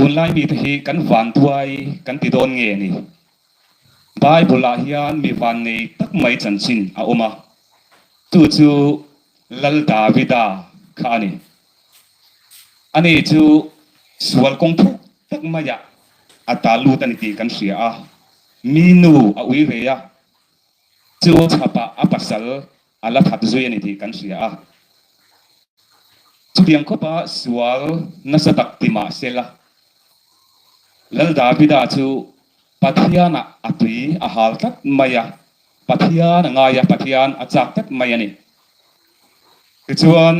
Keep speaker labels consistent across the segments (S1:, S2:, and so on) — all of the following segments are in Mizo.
S1: Tunlai mite hi kan vanduai kan ti dawn nge ni? Bible-ah hian mi vannei tak mai chanchin a awm a, chu chu Lal Davida kha a ni. Ani chu sual kawng thuk tak maiah a ta lut a ni tih kan hria a, mi nu a ui ve a, chu chhapah a pasal a la that zui a ni tih kan hria a. Chutiang khawpa sual nasa tak ti mah se la, Lal Davida chu Pathianah a tui a hal tlat mai a, Pathian a ngai a, Pathian a chak tlat mai a ni. Tichuan,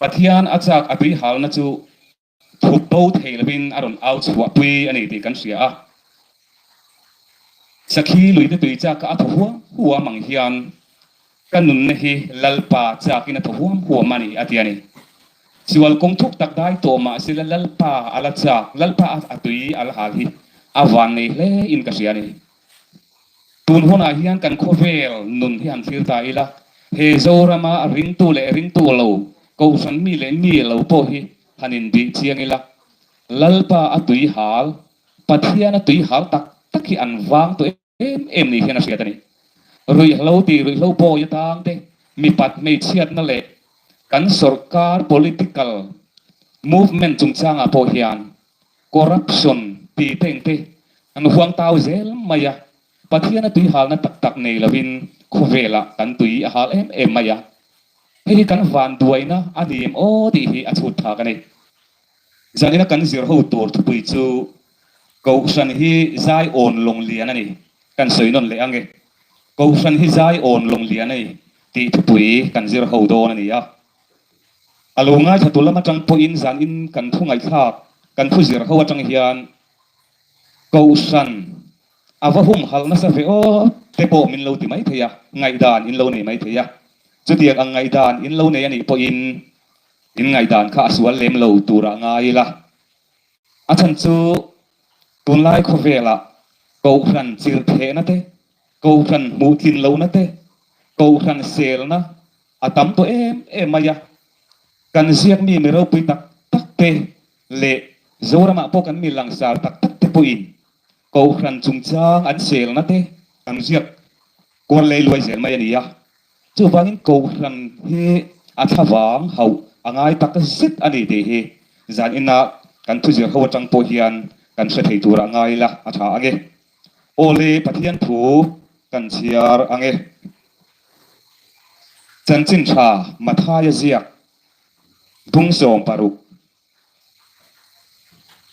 S1: Pathian a chak a tui halna chu Thup bo thei lovin a rawn au chhuah pui a ni tih kan hria a. Sakhi luite tui chak a thaw huam huam ang hian ka nunna hi Lalpa chakin a thaw huam huam a ni a ti a ni. Sual kawng thuk tak dai tawh mah sela Lalpa a la chak, Lalpa a tui a la hal hi a van nei hle in ka hria a ni. Tun hunah hian kan khawvel nun hi han thlir ta ila, he Zorama ringtu leh ringtu lo, kohhran mi leh mi lo pawh hi han inbih chiang ila, Lalpa a tui hal, Pathian a tui hal tak tak hi an vang tawh em em ni hian a hriat a ni. Ruihhlo tih ruihhlo bawi atang te, mipat hmeichhiatna leh kan sawrkar political movement chungchangah pawh hian Corruption tih te engte an huang tau zel mai a, Pathian a tui halna tak tak nei lovin khawvelah kan tui a hal em em mai a, hei hi kan vanduaina a ni em aw tih hi a chhut thak a ni. Zanina kan zir ho tur thupui chu Kohhran hi zai awn lawng lian a ni, kan sawi nawn leh ang e. Kohhran hi zai awn lawng lian a ni tih thupui kan zir ho dawn a ni a. A lo ngaithla tu lam atang pawhin zanin kan thu ngaihthlak, kan thu zir ho atang hian Kohhran a va humhalh nasa ve aw te pawh min lo ti mai thei a, ngaihdan in lo nei mai thei a. Chutiang ang ngaihdan in lo nei a nih pawhin in ngaihdan kha a sual lem lo turah ngai ila. A chhan chu tunlai khawvelah Kohhran chirhthehna te, Kohhran hmuhtlin lohna te, Kohhran selna a tam tawh em em mai a, kan ziak mi mi ropui tak tak te leh Zoramah pawh kan mi langsar tak tak te pawhin Kohhran chungchang an selna te an ziak kual lei luai zel mai a ni a. Chuvangin Kohhran hi a thlavang hauh a ngai tak zet a ni tih hi zanina kan thuzir ho atang pawh hian kan hre thei turah ngai ila a tha ang e. Awle Pathian thu kan chhiar ang e. Chanchin tha Mathaia ziak dung 16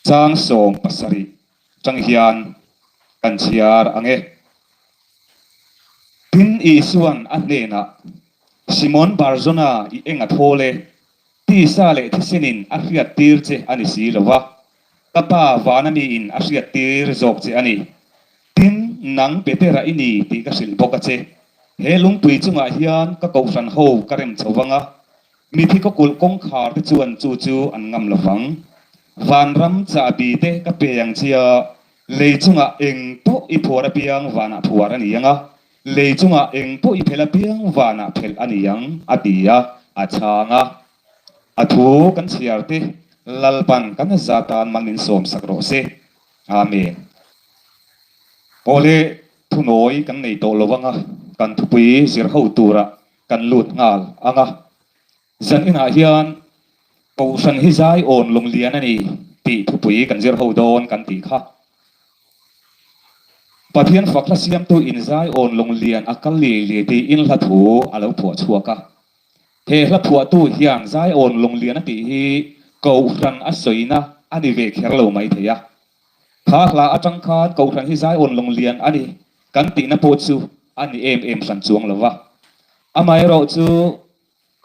S1: chang 17 tang hian kan chhiar ang e. Tin Isuan a hnenah, Simon Barzona i eng a thawl e, tisa leh thisenin a hriattir che a ni si lo va, Ka Pa vana miin a hriattir zawk che a ni. Tin, nang Petera i ni tih ka hrilh bawk a che. He lungpui chungah hian ka kohhran ho ka rem chho vang a, mithi ka kulh kawngkhar te chuan chu chu an ngam lo vang. Vanram chahbi te ka pe ang chia, lei chungah eng pawh i phuar apiang vanah phuar a ni ang a, lei chungah eng pawh i phelh apiang vanah phelh a ni ang, a ti a, a chhang a. A thu kan chhiar te Lalpan kan za tan mal min sawm sak rawh se. Amen. Awle thunawi kan nei tawh lo anga kan thupui zir ho turah kan lut nghal anga zan inah hian Kohhran hi zai awn lawng lian a ni tih thupui kan zir ho dawn kan tih kha. Pathian fak hla siamtu in zai awn lawng lian a kal liai liai tiin hla thu a lo phuah chhuak a. He hla phuahtu hian Zion Lunglian a tih hi Kohhran a sawina a ni ve kher lo mai thei a. Kha hla atang khan Kohhran hi Zion Lunglian a ni kan tihna pawh chu a ni em em hran chuang lo va. Amaherawhchu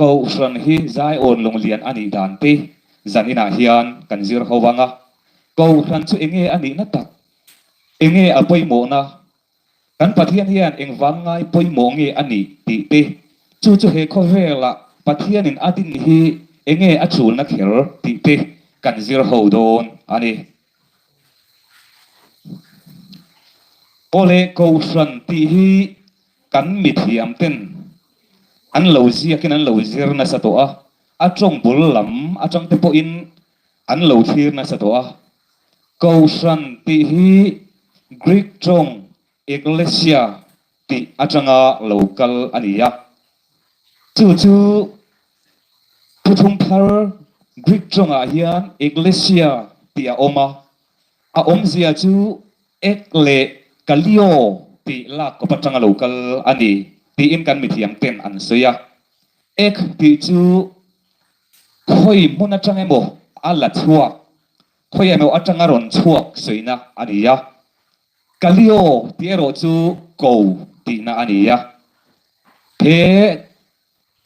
S1: Kohhran hi Zion Lunglian a nih dan te zan inah hian kan zir ho vang a. Kohhran chu enge a nihna tak? Enge a pawimawhna? Kan Pathian hian engvang ngai pawimawh nge a nih tih te, chu chu he khawvelah Pathianin a din hi enge a chulna kher tih te kan zir ho dawn a ni. Awle Kohhran tih hi kan mithiam ten an lo ziakin an lo zir nasa tawh a, a tawng bul lam atang te pawhin. an lo thlir nasa tawh a. Kohhran tih hi Greek tawng ekklesia tih atanga lo kal a ni a. Chu chu Thuthlung Thar Greek tawngah hian ekklesia tih a awm a, a awmzia chu ek leh kalio tih lak kawp atanga lo kal a ni tiin kan mithiam ten an sawi a. Ek tih chu khawi hmun atang emaw a la chhuak, khawi emaw atanga rawn chhuak sawina a ni a. Kalio tih erawh chu ko tihna a ni a. He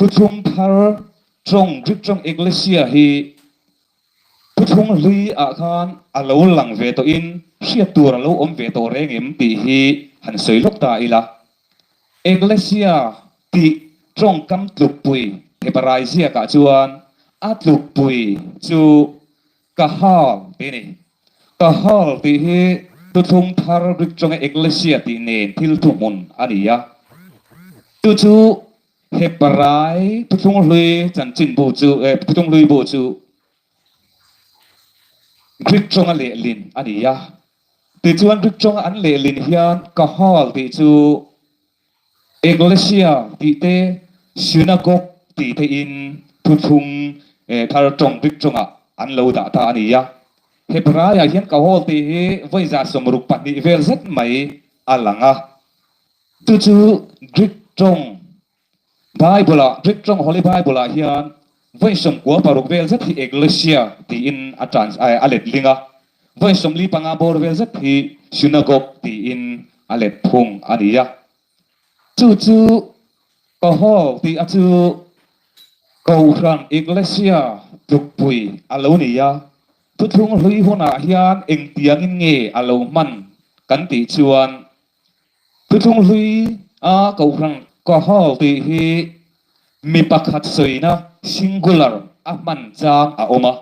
S1: Thuthlung Thar tawng Greek tawng ekklesia hi Thuthlung hlui ah khan a lo lang ve tawhin hriat tur a lo awm ve tawh reng em tih hi han sawi lawk ta ila. Ekklesia tih tawngkam tlukpui Heparai ziakah chuan a tlukpui chu Kahal tih a ni. Kahal tih hi Thuthlung Thar Greek tawnga ekklesia tih nen thil thuhmun a ni a. Chu chu Heparai Thuthlung Hlui chanchinbu chu eh Thuthlung Hlui bu chu Greek tawnga lehlin a ni a. Tichuan Greek tawnga an lehlin hian Kahal tih chu Ekklesia tih te, Synagogue tih te in Thuthlung Thar tawng Greek tawngah an lo dah ta a ni a. Heparaiah hian Kahal tih hi vawi 62 vel zet mai a lang a. Chu chu Greek tawng Bible-ah, Greek tawng Holy Bible-ah hian vawi 96 vel zet hi ekklesia tiin a trans a let ling a, vawi 45 bawr vel zet hi synagogue tiin a let phung a ni a. Chu chu Kahol tih a chu Kohhran ekklesia tlukpui a lo ni a. Thuthlung hlui hunah hian engtiangin nge a lo hman kan tih chuan Thuthlung hlui a Kohhran Kahal tih hi mi pakhat sawina, singular, a hman chang a awm a.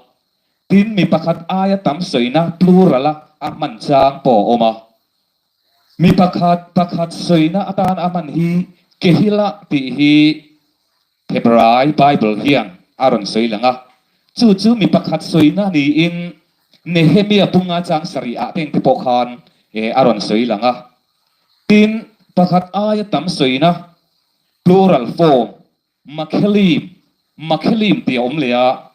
S1: Tin, mi pakhat aia tam sawina, plural, a a hman chang pawh a awm a. Mi pakhat pakhat sawina atan a hman hi Kehila tih hi Hebrai Bible hian a rawn sawi lang a, chu chu mi pakhat sawina niin Nehemia bunga chang sarih ah teng te pawh khan a rawn sawi lang a. Tin, pakhat aia tam sawina, plural form, Makhelim, Makhelim tih a awm leh a,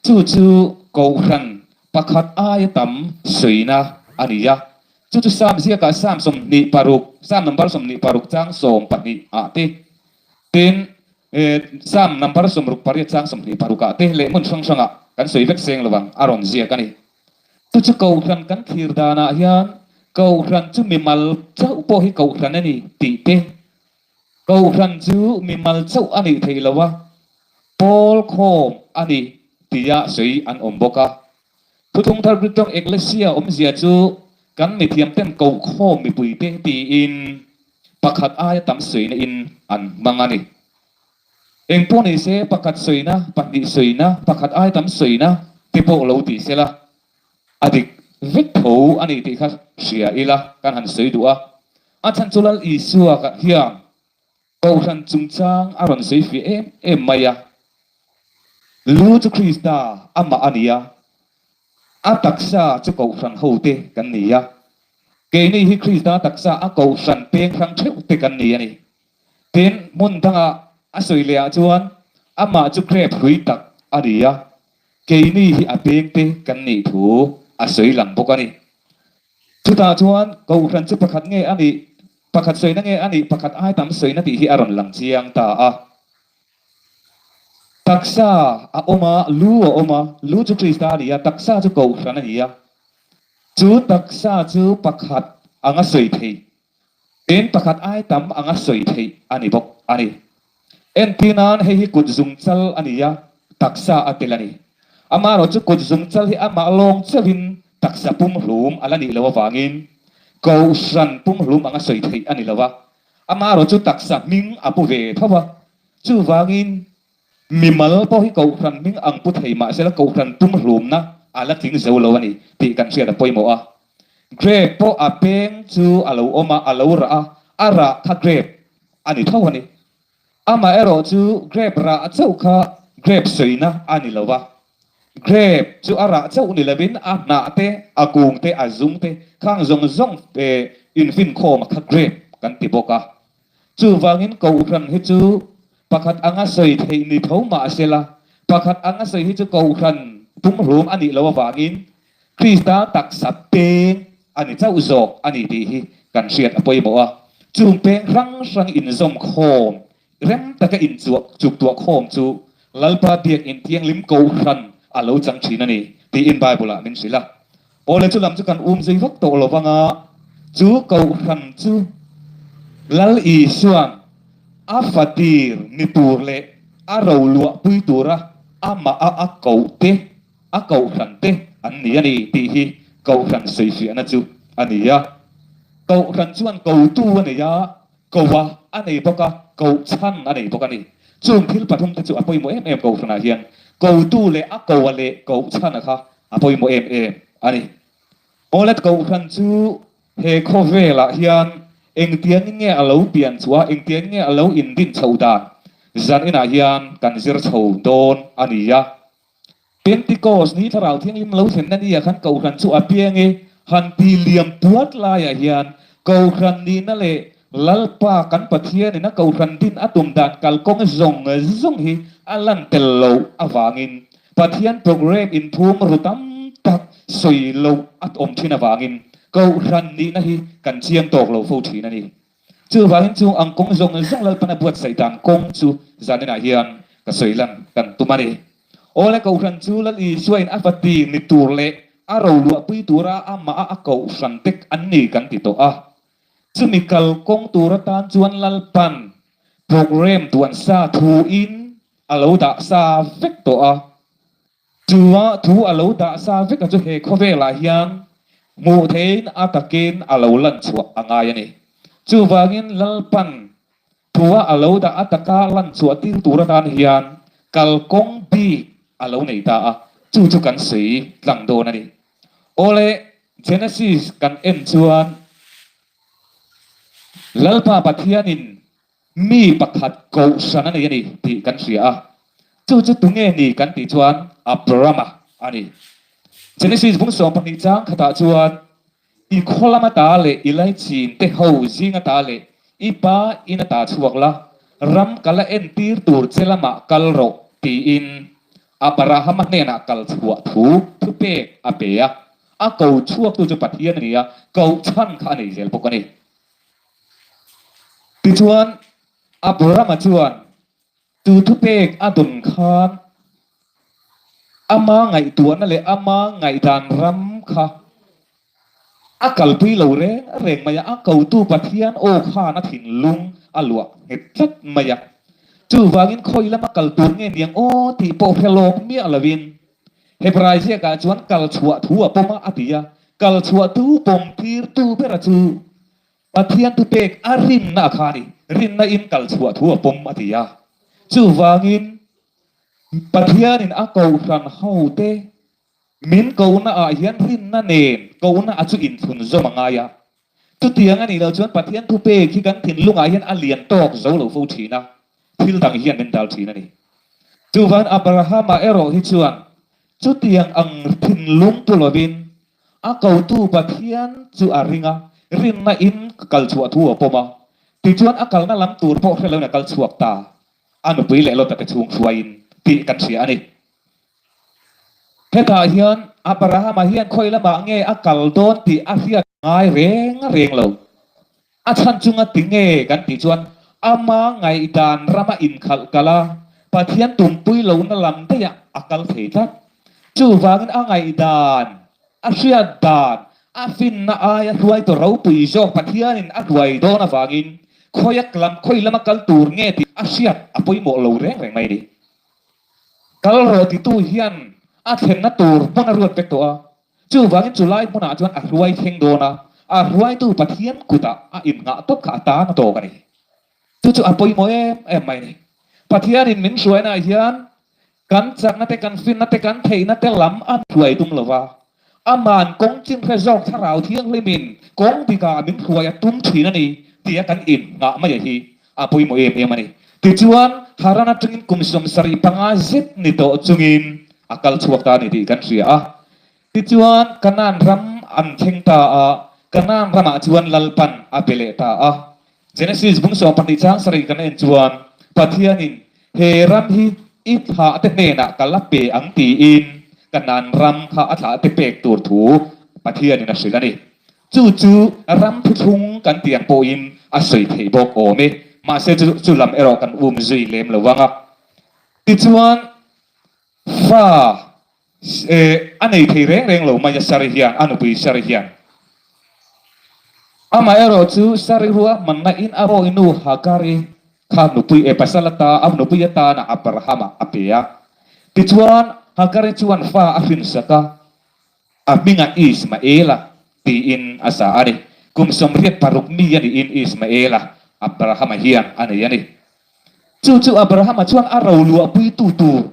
S1: chu chu kohhran pakhat aia tam sawina a ni a. Chu chu Psalm ziakah Psalm 26, Psalm number 26 chang 12 ah te, Tin, Psalm number 68 chang 26 ah te leh hmun hrang hrangah kan sawi vek seng lo ang a rawn ziak a ni. Chu chu Kohhran kan thlir danah hian Kohhran chu mimal chauh pawh hi Kohhran a ni tih te, Kohhran chu mimal chauh a nih theih lo a, pawl khawm a ni tia sawi an awm bawk a. Thuthlung Thar Greek tawng ekklesia awmzia chu kan mithiamten kohkhawm mipuite tiin pakhat aia tam sawina in an hmang a ni. Eng pawh ni se pakhat sawina, pahnih sawina, pakhat aia tam sawina te pawh lo ti sela a dik vek tho a ni tih kha hria ila kan han sawi duh a. A chhan chu Lal Isua hian Kohhran chungchang a rawn sawi fiah em em mai a. Lu chu Krista amah a ni a, a taksa chu Kohhran hote kan ni a. Keini hi Krista taksa a Kohhran peng hrang theuh te kan ni a ni. Tin, hmun dangah a sawi leh ah chuan amah chu grep hrui tak a ni a, keini hi a pengte kan nih thu a sawi lang bawk a ni. Chutah chuan Kohhran chu pakhat nge a nih, pakhat sawina nge a nih, pakhat ai tam sawina tih hi a rawn lang chiang ta a. Taksa a awm a, lu a awm a, lu chu Krista a ni a, taksa chu Kohhran a ni a. Chu taksa chu pakhat anga sawi theih Tin, pakhat ai tam anga sawi theih a ni bawk a ni. Entir nan hei hi kut zung chal a ni a, taksa a tel a ni. Amaherawh chu kut zung chal hi amah lawng chauhin taksa pumhlum a la nih loh avangin kohhran pumhlum anga sawi theih a ni lo a. Amaherawh chu taksa hming a pu ve tho a, chuvangin Mimal pawh hi Kohhran hming ang pu thei mahsela Kohhran tumhlumna a la tling zo lo a ni tih kan hriat a pawimawh a. Grape pawh a peng chu a lo awm a, a lo rah a, a rah kha grape a ni tho a ni. Amaherawh chu grape rah chauh kha grape sawina a ni lo a. Grape chu a rah chauh ni lovin a hnah te, a kung te, a zung te khang zawng zawng infinkhawm a kha grape kan ti bawk a. Chuvangin Kohhran hi chu pakhat anga sawi theih ni tho mah sela, pakhat anga sawi hi chu Kohhran pumhlum a nih loh avangin Krista taksa peng a ni chauh zawk a ni tih hi kan hriat a pawimawh a. Chung peng hrang hrang inzawm khawm Rem taka inchuah chuktuah khawm chu Lalpa biakinn thianghlim kohhran a lo chang thin a ni, tiin Bible-ah min hrilh a. Awle chu lam chu kan um zui vak tawh lo vang a, chu kohhran chu Lal Isua'n a fatir ni tur leh a roluahpui tura amah a a koh te, a kohhran te an ni a ni tih hi kohhran sawifiahna chu a ni a. Kohhran chuan kotu a nei a, Koa a nei bawk a, koh chhan a nei bawk a ni. Chung thil pathumte chu a pawimawh em em Kohhranah hian kotu leh a koa leh koh chhana kha a pawimawh em em a ni. Awlet Kohhran chu he khawvelah hian engtiangin nge a lo pian chhuah a, engtiangin nge a lo indin chhoh dan zan inah hian kan zir chho dawn a ni a. Pentikos ni Thlarau Thianghlim lo thlenna nia khan Kohhran chu a piang e, han ti liam puat laiah hian Kohhran nihna leh Lalpa kan Pathianin a Kohhran din a tum dan kalkawng zawng zawng hi a lan tel loh avangin Pathian programme inphum ru tam tak sawi loh a awm thin avangin Kohhran nihna hi kan chiang tawk lo fo thin a ni. Chuvangin chung ang kawng zawng zawng Lalpan a buatsaih dan kawng chu zaninah hian ka sawi lan kan tum a ni. Awle Kohhran chu Lal Isuain a fati ni tur leh a roluahpui tura amah a a kohhran tek an ni kan ti tawh a. Chumi kal kawng tur atan chuan Lalpan programme duan sa thuin a lo dah sa vek tawh a. Chua thu a lo dah sa vek a chu he khawvelah hian hmuh theihin a takin a lo lan chhuah a ngai a ni. Chuvangin Lalpan thua a lo dah a taka lan chhuah tir tur atan hian kalkawng bik a lo nei ta a, chu chu kan sawi tlang dawn a ni. Awle, Genesis kan en chuan Lalpa Pathianin Mi pakhat kohhran a nei a ni tih kan hria a, chu chu tunge ni kan tih chuan Abrahama a ni. Genesis bung 12 chang khatah chuan, I khaw lam ata leh i laichin te ho zing ata leh i pa in ata chhuak la, ram ka la entir tur che lamah kal rawh tiin Abrahama hnenah kal chhuah thu thupek a pe a. A ko chhuaktu chu Pathian a ni a, kohchhan kha a nei zel bawk a ni. Tichuan, Abrahama chuan chu thupek a dawn khan ama ngaihtuahna leh ama ngaihdan ram kha a kalpui lo reng reng mai a, a kotu Pathian aw khan a thinlung a luah nghet tlat mai a. Chuvangin khawi lama kal tur nge niang aw tih pawh hre lawk miah lovin Hebrai ziakah chuan kal chhuah thu a pawm a, a ti a. Kal chhuah tu pawm tirtu bera chu Pathian thupek a rinna a kha a ni. Rinna in kal chhuah thu a pawm a ti a. Chuvangin Pathianin a kohhran hote min kohna ah hian rinna nen kohna a chu inthlun zawm a ngai a. Chutiang a nih loh chuan Pathian thupek hi kan thinlungah hian a lian tawk zo lo fo thin a, thil dang hian min dal thin a ni. Chuvan Abrahama erawh hi chuan chutiang ang thinlung pu lovin a kotu Pathian chu a ring a, rinna in kal chhuah thu a pawm a, tichuan a kalna lam tur pawh hre loin a kal chhuak ta, a nupui leh Lota te chhung hruaiin tih kan hria a ni. Hetah hian Abrahama hian khawi lamah nge a kal dawn tih a hriat ngai reng reng lo. A chhan chunga ti nge kan tih chuan ama ngaihdan rama inkhalh kal a, Pathian tumpui lohna lam daihah a kal thei tlat. Chuvangin a ngaihdan, a hriat dan, a finna aia hruaitu ropui zawk Pathianin a hruai dawn avangin khawi lam khawi lama kal tur nge tih a hriat a pawimawh lo reng reng mai a ni. Kal rawh titu hian a thlenna tur hmun a ruat vek tawh a, chuvangin chu lai hmunah chuan a hruai thleng dawn a, a hruaitu Pathian kutah a innghah tawp kha a tan a tawk a ni. Chu chu a pawimawh em em mai a ni. Pathianin min hruainaah hian kan chakna te, kan finna te, kan theihna te lam a hruai tum lo va, Aman kawng chin hre zawk Thlarau Thianghlimin kawng dikah min hruai a tum thin a ni tia kan innghah mai a hi a pawimawh em em a ni. Tichuan, Haran atangin kum 75 zet ni tawh chungin. a kal chhuak ta a ni tih kan hria a. Tichuan, Kanaan ram an thleng ta a, Kanaan ramah chuan Lalpan a be leh ta a. Genesis bung 12 chang sarih kan en chuan, Pathianin he ram hi i thlahte hnenah ka la pe ang tiin Kanaan ram kha a thlahte pek tur thu Pathianin a hrilh a ni. Chu chu ram thuthlung kan tih ang pawhin a sawi theih bawk awm e. Mahse chu chu lam erawh kan um zui lem lo vang a. Tichuan fa a nei thei reng reng lo mai a Sari hian, a nupui Sari hian. Amaherawh chu Sari ruahmanna in a rawinu Hagari kha nupui e pasal ata a nupui atana Abrahama a pe a. Tichuan Hagari chuan fa a hrinsak a. A hmingah Ismaela tiin a sa a ni. Kum 86 mi a niin Ismaela Abrahama hian a nei a ni. Chu chu Abrahama chuan a roluahpuitu tur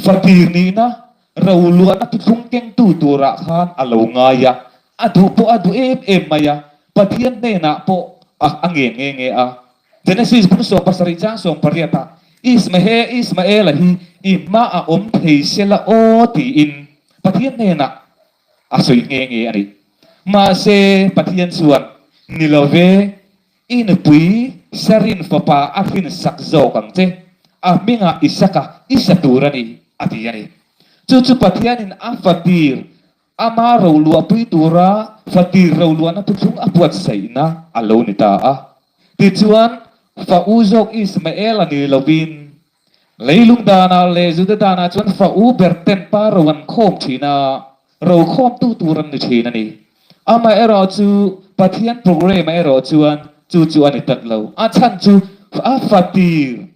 S1: fatir nihna, roluahna thuthlung kengtu turah khan a lo ngai a. A duh pawh a duh em em mai a, Pathian hnenah pawh a ngen nghe nghe a. Genesis bung 17 chang 18 ah Ismahe Ismaela hi i hma a awm thei sela aw tiin Pathian hnenah a sawi nghe nghe a ni. Mahse Pathian chuan ni lo ve, i nupui Sarin fapa a hrinsak zawk ang che, a hmingah Isaka i sa tur a ni a ti a ni. Chu chu Pathianin a fatir Ama roluahpui tura fatir roluahna thuthlung a buatsaihna a lo ni ta a. Tichuan, fa u zawk Ismael a ni lovin, leilung danah leh Juda danah chuan fa u ber ten pa ro an khawm thin a, ro khawmtu tur an ni thin a ni. Amaherawh chu Pathian programme-ah erawh chuan chu chu a ni tlat lo. A chhan chu a fatir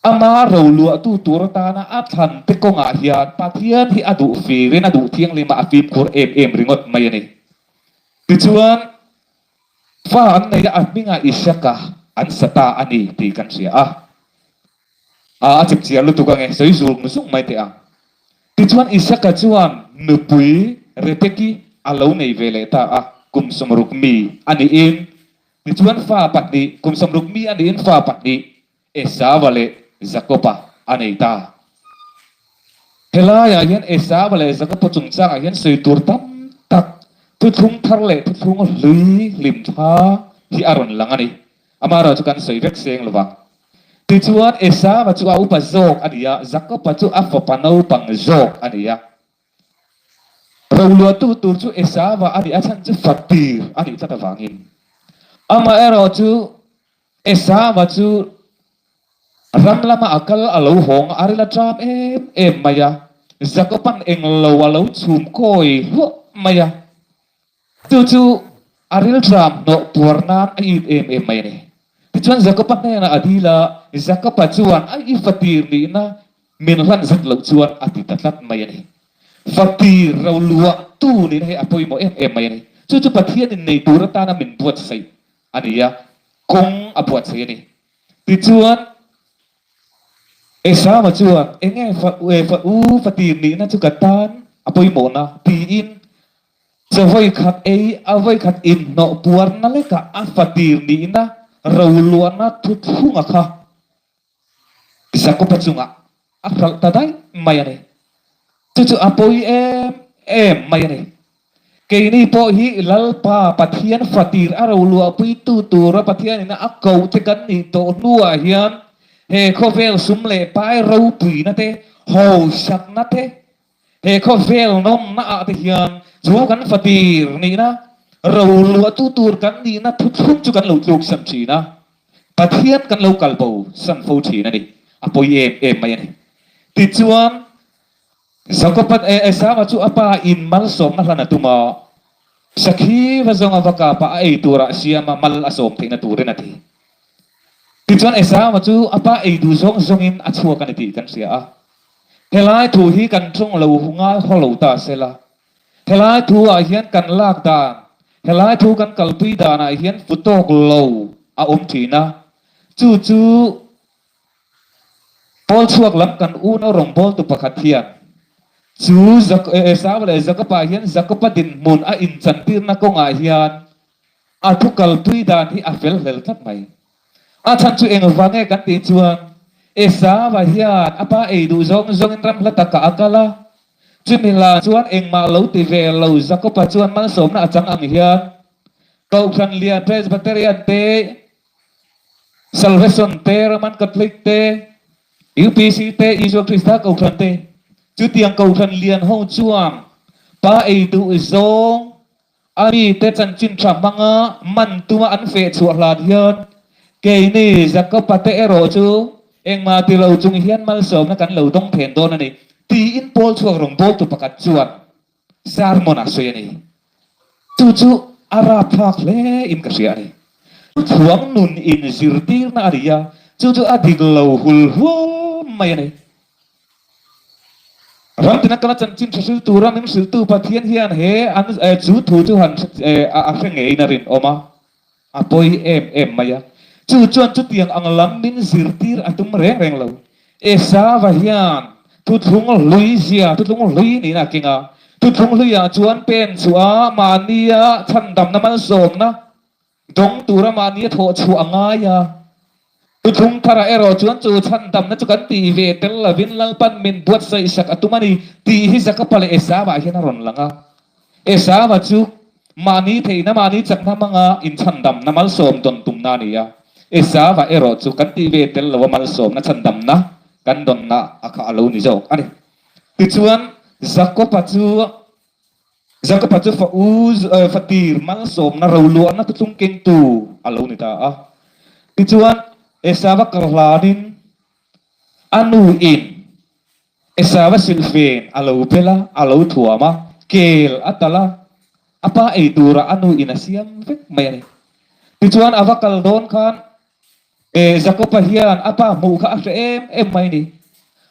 S1: Ama roluahtu tur atana a thlan te kawngah hian Pathian hi a duh firin a duh thianghlim a, a fimkhur em em ringawt mai a ni. Tichuan, fa an nei a, a hmingah Isaka an sa ta a ni tih kan hria a. A a chipchiar lutuk ange, sawi zung zung mai teh ang. Tichuan Isaka chuan nupui Rebeki a lo nei ve leh ta a, kum 60 mi a niin Tichuan fa pahnih, kum 60 mi a niin fa pahnih, Esauva leh Jakoba a nei ta. Helaiah hian Esauva leh Jakoba chungchangah hian sawi tur tam tak, thuthlung thar leh thuthlung hlui hlimthla hi a rawn lang a ni. Amaherawh chu kan sawi vek seng lo vang. Tichuan Esauva chu a upa zawk a ni a, Jakoba chu a fapa naupang zawk a ni a. Roluahtu tur chu Esauva a nih a chhan chu fatir a nih tlat avangin. Amaherawh chu Esauva chu ram lama a kal a lo hawng a, a ril a ṭam em em mai a, Jakoba'n englo a lo chhum kawi hluah mai a. Chu chu a rilṭam hnawh puar nan a it em em mai a ni. Tichuan Jakoba hnenah a dil a, Jakoba chuan a i fatir nihna min hlan zet loh chuan a ti ta tlat mai a ni. Fatir ro luahtu nihna hi a pawimawh em em mai a ni. Chu chu Pathianin nei tur atana min buatsaih a ni a, kawng a buatsaih a ni. Tichuan Esauva chuan, Enge fa u fatir nihna chu ka tan a pawimawhna? tiin Chaw vawikhat ei a vawikhat inhnawh puarna lekah a fatir nihna roluahna thuthlunga kha Jakoba chungah a hralh ta daih mai a ni. Chu chu a pawi em em mai a ni. Keini pawh hi Lalpa Pathian fatir a roluahpuitu tura Pathianin a koh te kan nih tawh hnuah hian he khawvel sum leh pai ropuina te, hausakna te, He khawvel nawmna ah te hian chu kan fatir nihna, roluahtu tur kan nihna thuthlung chu kan lo tluksan thin a, Pathian kan lo kalbo san fo thin a ni. A pawi em em mai a ni. Tichuan, Jakoban Esauva chu a pa in malsawmna hlan a tum a, Sakhi va zawnga va kapa a ei turah siama mal a sawm theihna turin a ti. Tichuan Esauva chu a pa ei duh zawng zawngin a chhuak a ni tih kan hria a. Helai thu hi kan ṭawng lo ngai haw lo ta se la. Helai thu ah hian kan lak dan, helai thu kan kalpui danah hian fu tawk lo a awm ṭhin a. Chu chu Pawl chhuak lam kan unau rawngbawltu pakhat hian chu Esau leh Jakob-ah hian Jakob-a dinhmun a inchantirna kawngah hian a thu kalpui dan hi a fel hlel tlat mai. A chhan chu engvang nge kan tih chuan.
S2: Esau-a hian a pa ei duh zawng zawngin ram hla takah a kal a, chumi hlan chuan engmah lo ti ve lo Jakob-a chuan malsawmna a chang ang hian Kohhran lian Presbyterian te, Salvation te, Roman Catholic te, UPC te, Isua Krista Kohhran te, chutiang Kohhran lian ho chuan pa ei duh zawng a mite chanchin tha hmanga man tuma an feh chhuah hlan hian keini Jakob-a te erawh chu engmah ti lo chung hian malsawmna kan lo dawng then dawn a ni, tiin Paul chhuak rawngbawltu pakhat chuan Sermon a sawi a ni. Chu chu a rapthlak hle in ka hria a ni. Thuang nun in zirtirna a ni a, chu chu a dik lo hul hual mai a ni. Ram tina kala chanchin hre hril tura min hrilhtu Pathian hian he an chu thu chu han a hre ngeiin a rinawm a. A pawi em em mai a. Chu chuan chutiang ang lam min zirtir a tum reng reng lo. Esava hian thuthlung hlui zia, thuthlung hlui niin a keng a. Thuthlung hluiah chuan pen chhuah a, mahnia chhandamna malsawmna dawng tura mahnia thawh chhuah a ngai a. Thuthlung tharah erawh chuan chu chhandamna chu kan tih ve tel lovin Lalpan min buatsaih sak a tum a ni tih hi Jakopa leh Esava hian a rawn lang a. Esava chu mahni theihna, mahni chakna hmanga inchhandamna malsawm dawn tumna a ni a. Esava erawh chu kan tih ve tel lova malsawmna chhandamna kan dawnna a kha a lo ni zawk a ni. Tichuan, Jakopa chu Jakopa chu fa u fatir malsawmna roluahna thuthlung kengtu a lo ni ta a. Tichuan, Esava kal hlanin a nuin Esava silhfen a lo bel a, a lo thuam a, kel a talh a, a pa ei tura a nuin a siam vek mai a ni. Tichuan a va kal dawn khan e Jakoba hian a pa hmuh kha a hre em em mai a ni.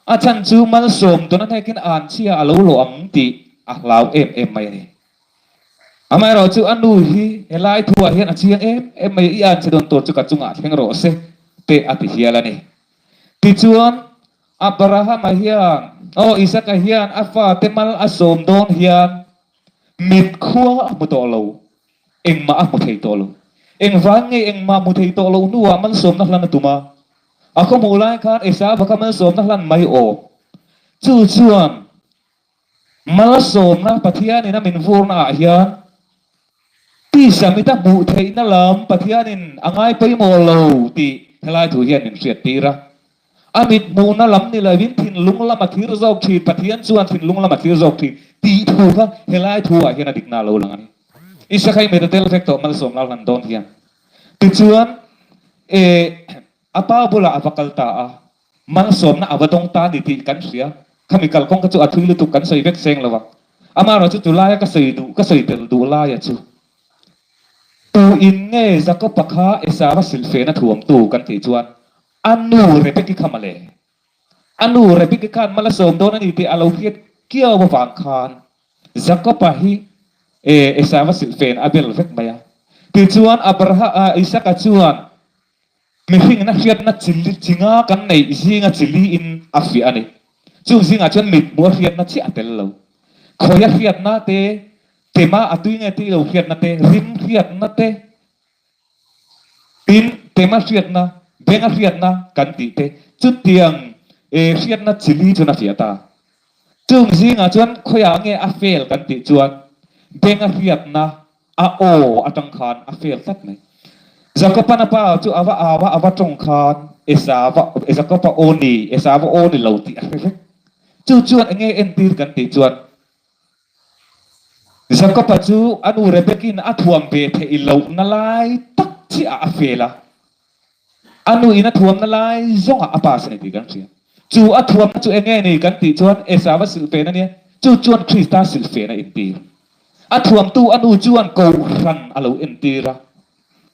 S2: A chhan chu malsawm tawn a hnekin anchhia a lo lawh ang tih a hlau em em mai a ni. Amaherawh chu a nu hi helai thuah hian a chiang em em mai a, i anchhe dawn tur chu ka chungah thleng rawh se te a ti hial a ni. Tichuan Abrahama hian, aw Isaka hian a fate mal a sawm dawn hian mit khua a hmu tawh lo, engmah a hmu thei tawh lo. Engvang nge engmah hmu thei tawh loh hnuah malsawmna hlan a tum a? A khaw hmuh lai khan Esauva kha malsawmna hlan mai awm. Chu chuan Malsawmna Pathianin a min vurna ah hian tisa mita hmuh theihna lam Pathianin a ngai pawimawh lo tih helai thu hian min hriattir a. A mit hmuhna lam ni lovin thinlung lam a thlir zawk thin, Pathian chuan thinlung lam a thlir zawk thin tih thu kha helai thu ah hian a dikna a lo lang a ni. Isaka i mit a tel vek tawh malsawmna hlan dawn hian. Tichuan, eh, A pa bulah a va kal ta a, malsawmna a va dawng ta ni tih kan hria. Khami kalkawng kha chu a thui lutuk kan sawi vek seng lo a. Amaherawh chu tulaia ka sawi duh, ka sawi tel duh laia chu tu in nge Jakob-a kha Esau-a silfehna thuamtu kan tih chuan a nu Rebeki kha mawle. A nu Rebeki khan mal a sawm dawn a ni tih a lo hriat kiau avang khan Jakob-a hi Esau-a silfen a bel vek mai a. Tichuan Abraha, Isaka chuan Mihringin a hriatna chili chinga kan neih zinga chiliin a fiah a ni. Chung zingah chuan mithmuh a hriatna chiah a tel lo. Khawi a hriatna te, tema a tui nge tui lo hriatna te, rim hriatna te, tin tema hriatna, benga hriatna kan tih te, chutiang hriatna chili chuan a fiah ta. Chung zingah chuan khawiah nge a fail kan tih chuan benga hriatna A aw atang khan a fail tlat mai. Jakoban a pa chu a va au a, a va tawng khan Esava, Jakoba aw ni, Esava aw ni lo tih a hre vek. Chu chuan enge entir kan tih chuan Jakoba chu a nu Rebekin a thuam ve theih lohna lai tak chiah ah a fail a. A nu in a thuamna lai zawngah a pass a ni tih kan hria. Chu a thuamna chu enge ni kan tih chuan Esava silhfen a nia, chu chuan Krista silhfen a intir. A thuamtu a nu chuan Kohhran a lo entir a,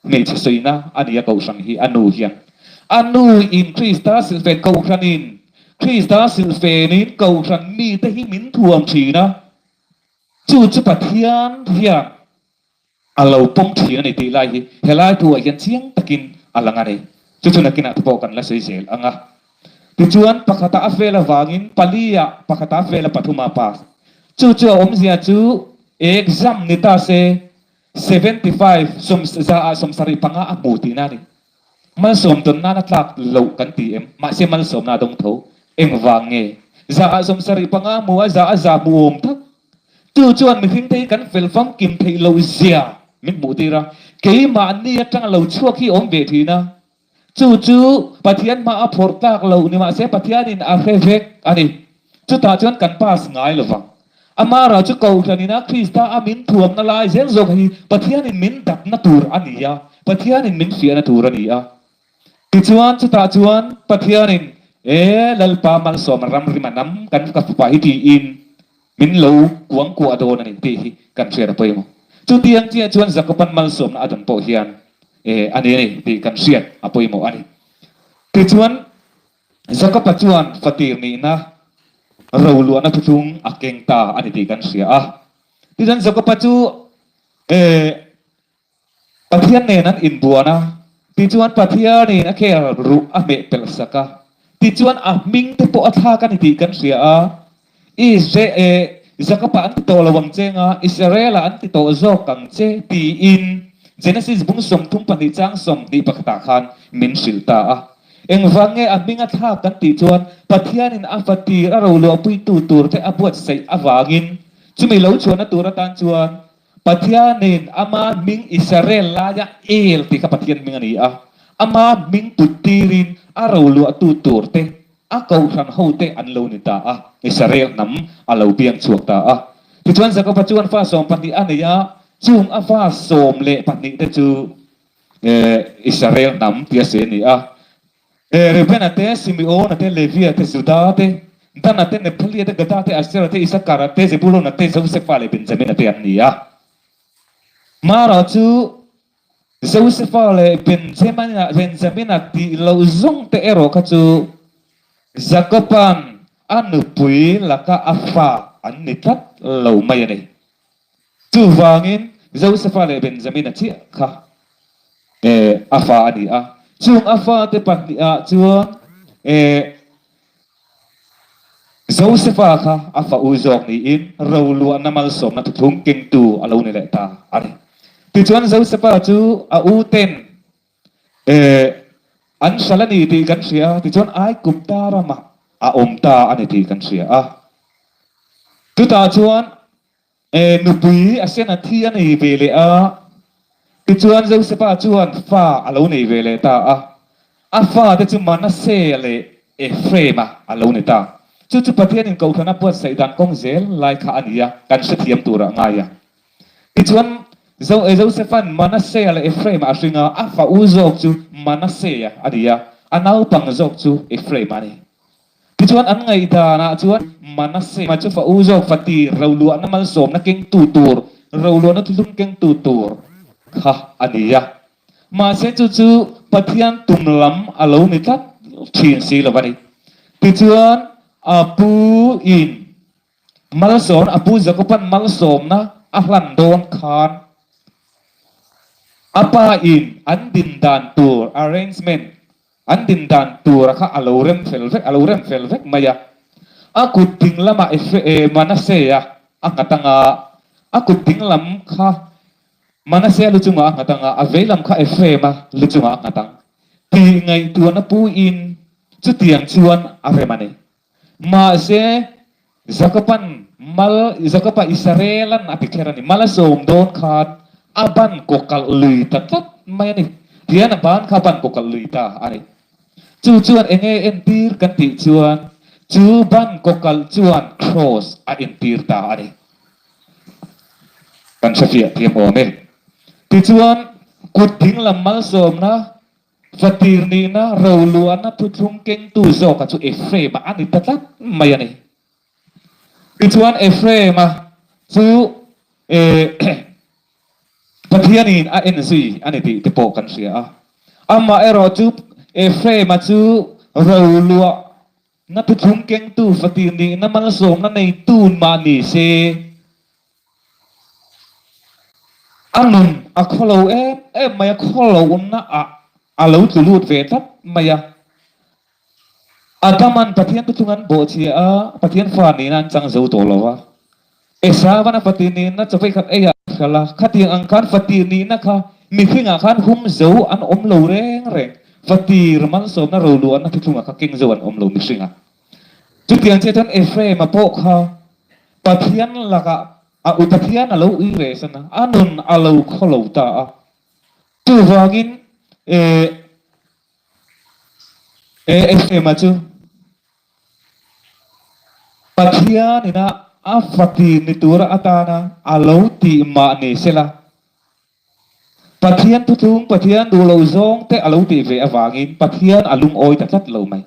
S2: hmeichhe sawina a ni a Kohhran hi a nu hian. A nu in Krista silhfen Kohhran in Krista silhfen in Kohhran mite hi min thuam thin a, chu chu Pathian hian A lo pawm thin a ni tih lai hi helai thu ah hian chiang takin a lang a ni. Chu chu nakinah te pawh kan la sawi zel ang a. Tichuan pakhata a fel avangin pali ah pakhata a fel a pathuma a pass. Chu chu a awmzia chu exam ni ta se 75 sawm za ah 75 a hmu tihna a ni. Malsawm tawn nana tlak loh kan ti em? Mahse malsawmna a dawng tho. Engvang nge? Za ah 75 hmu a, za a za hmu awm tak. Chu chuan mihringte hi kan fel famkim theih loh zia min hmuh tir a, keimahni atanga lo chhuak hi awm ve thin a. Chu chu Pathian hma a phawrh tlak loh ni mahse Pathianin a hre vek a ni. Chutah chuan kan pass ngai lo vang. Amara chu Kohhranina Krista a min thuamna lai zel zawk hi Pathianin min dapna tur a ni a, Pathianin min fiahna tur a ni a. Tichuan chutah chuan Pathianin, E Lalpa malsawm ramrim a nam kan ka fapa hi tiin min lo kuangkuah dawn a ni tih hi kan hriat a pawimawh. Chutiang chiah chuan Jakoban malsawmna a dawn pawh hian e a ni a ni tih kan hriat a pawimawh a ni. Tichuan Jakoba chuan fatir nihna roluahna thuthlung a keng ta a ni tih kan hria a. Tichuan Jakoba chu e Pathian nen an inbuan a, tichuan Pathianin a khel ruh a hmeh pelh sak a, tichuan a hming te pawh a thlak a ni tih kan hria a, Isre e Jakob-ah an ti tawh lo ang che nga, Israel-ah an ti tawh zawk ang che tiin Genesis bung 32 chang 21 ah khan min hrilh ta a. Engvang nge a hming a thlak kan tih chuan Pathianin a fatir a roluahpuitu tur te a buatsaih avangin chumi lo chhuahna tur atan chuan Pathianin ama hming Israel laia El tih kha Pathian hming a ni a, ama hming put tirin a roluahtu tur te, a kohhran ho te an lo ni ta a, Israel hnam a lo piang chhuak ta a. Tichuan Jakoba chuan fa 12 a nei a, chung a fa 12 te chu Israel hnam tia sawi a ni a. Reubena te, Simeona te, Levia te, Juda te, Dana te, Nephthalia te, Gada te, Asera te, Isakara te, Zebulona te, Josefa leh Benjamina te an ni a. Mara chu Josefa leh Benjamina tih loh zawng te erawh kha chu Jakoba'n a nupui laka a fa an ni tlat lo mai a ni. Chuvangin Josefa leh Benjamina chiah kha a fa a ni a. Chung a fate pahnihah chuan Josefa kha a fa u zawk niin roluahna malsawmna thuthlung kengtu a lo ni leh ta a ni. Tichuan Josefa chu a u ten an hral a ni tih kan hria a, tichuan Aigupta ramah a awm ta a ni tih kan hria a. Chutah chuan Nupui a sen a thi a nei ve leh a, tichuan Josefa chuan fa a lo nei ve leh ta a. A fate chu Manasseh leh Ephraim-a a lo ni ta. Chu chu Pathianin Kohhran a buatsaih dan kawng zel lai kha a ni a, kan hrethiam turah ngai a. Tichuan Josefa'n Manasseh leh Ephraim-a a hring a, a fa u zawk chu Manasseh-a a ni a, a naupang zawk chu Ephraim-a a ni. Tichuan an ngaihdanah chuan Manasseh chu fa u zawk fa tir roluahna malsawmna kengtu tur, roluahna thuthlung kengtu tur kha a ni a. Mahse chu chu Pathian tum lam a lo ni tlat thin si lo a ni. Tichuan a pu in malsawmna, a pu Jakoban malsawmna a hlan dawn khan a pa in an din dan tur arrangement An din dan tura kha a lo rem fel vek, a lo rem fel vek mai a. A kut ding lamah Manasea a nghat ang a, a kut ding lam kha Manasea lu chungah a nghat ang a, a vei lam kha Ephraim-a lu chungah a nghat ang tih ngaihtuahna puiin chutiang chuan a rem a ni. Mahse, Jakoban mal, Jakoba Israelan a ti kher a ni, mal a sawm dawn khan a ban kaw kalh lui ta tlat mai a ni. Tihian a ban kha a ban kaw kalh lui ta a ni. Chu chuan eng nge entir kan tih chuan, chu ban kaw kalh chuan kraws a entir ta a ni. Kan hrefiah thiam awm e. Tichuan, kut dinglam malsawmna Fatir nihna roluahna thuthlung kengtu zawka chu Ephraim-a a ni ta tlat mai a ni. Tichuan Ephraim-a chu Pathianin a en zui a ni tih te pawh kan hria a. Amaherawh chu Ephraim-a chu roluahna thuthlung kengtu fatir nihna malsawmna neitu mah ni se, A nun a khawlo em em mai a, khawlohna ah a lo tlu lut ve tlat mai a. Adaman Pathian te chung an bawhchhia a, Pathian fa nihna an chang zo tawh lo a. Esavan a fatir nihna chawei khat ei ah a hral a, khatiang ang khan fatir nihna kha mihringah khan hum zo an awm lo reng reng. Fatir malsawmna roluahna thuthlungah kha keng zo an awm lo mihringah. Chutiang chiah chuan Ephraim-a pawh kha Pathian lakah a u Pathian a lo ui reh san a, a nun a lo khaw lo ta a. Chuvangin Ephraim-a chu Pathian ina a fatir ni tura atana a lo tih mah ni sela, Pathian thuthlung, Pathian duh loh zawng te a lo tih ve avangin Pathian a lungawi ta tlat lo mai.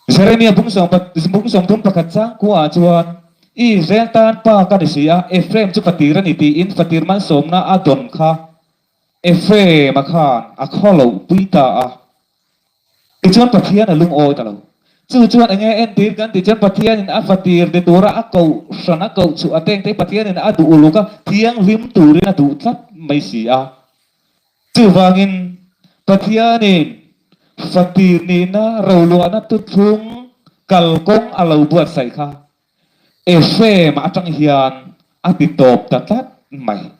S2: Jeremia bung sawmthum pakhat changkua ah chuan, Israel tan pa ka ni si a, Ephraim chu fatir a ni tiin fatir malsawmna a dawn kha Ephraim-a khan a khaw loh pui ta a. Tichuan Pathian a lungawi ta lo. Chu chuan enge entir kan tih chuan Pathianin a fatir ni tura a koh hran a koh chhuah a teng te Pathianin a duh uluk a, thianghlim turin a duh tlat mai si a. Chuvangin Pathianin fatir nihna roluahna tuthlung kalkawng a lo buatsaih kha Ephraim atang hian a ti tawp ta tlat mai.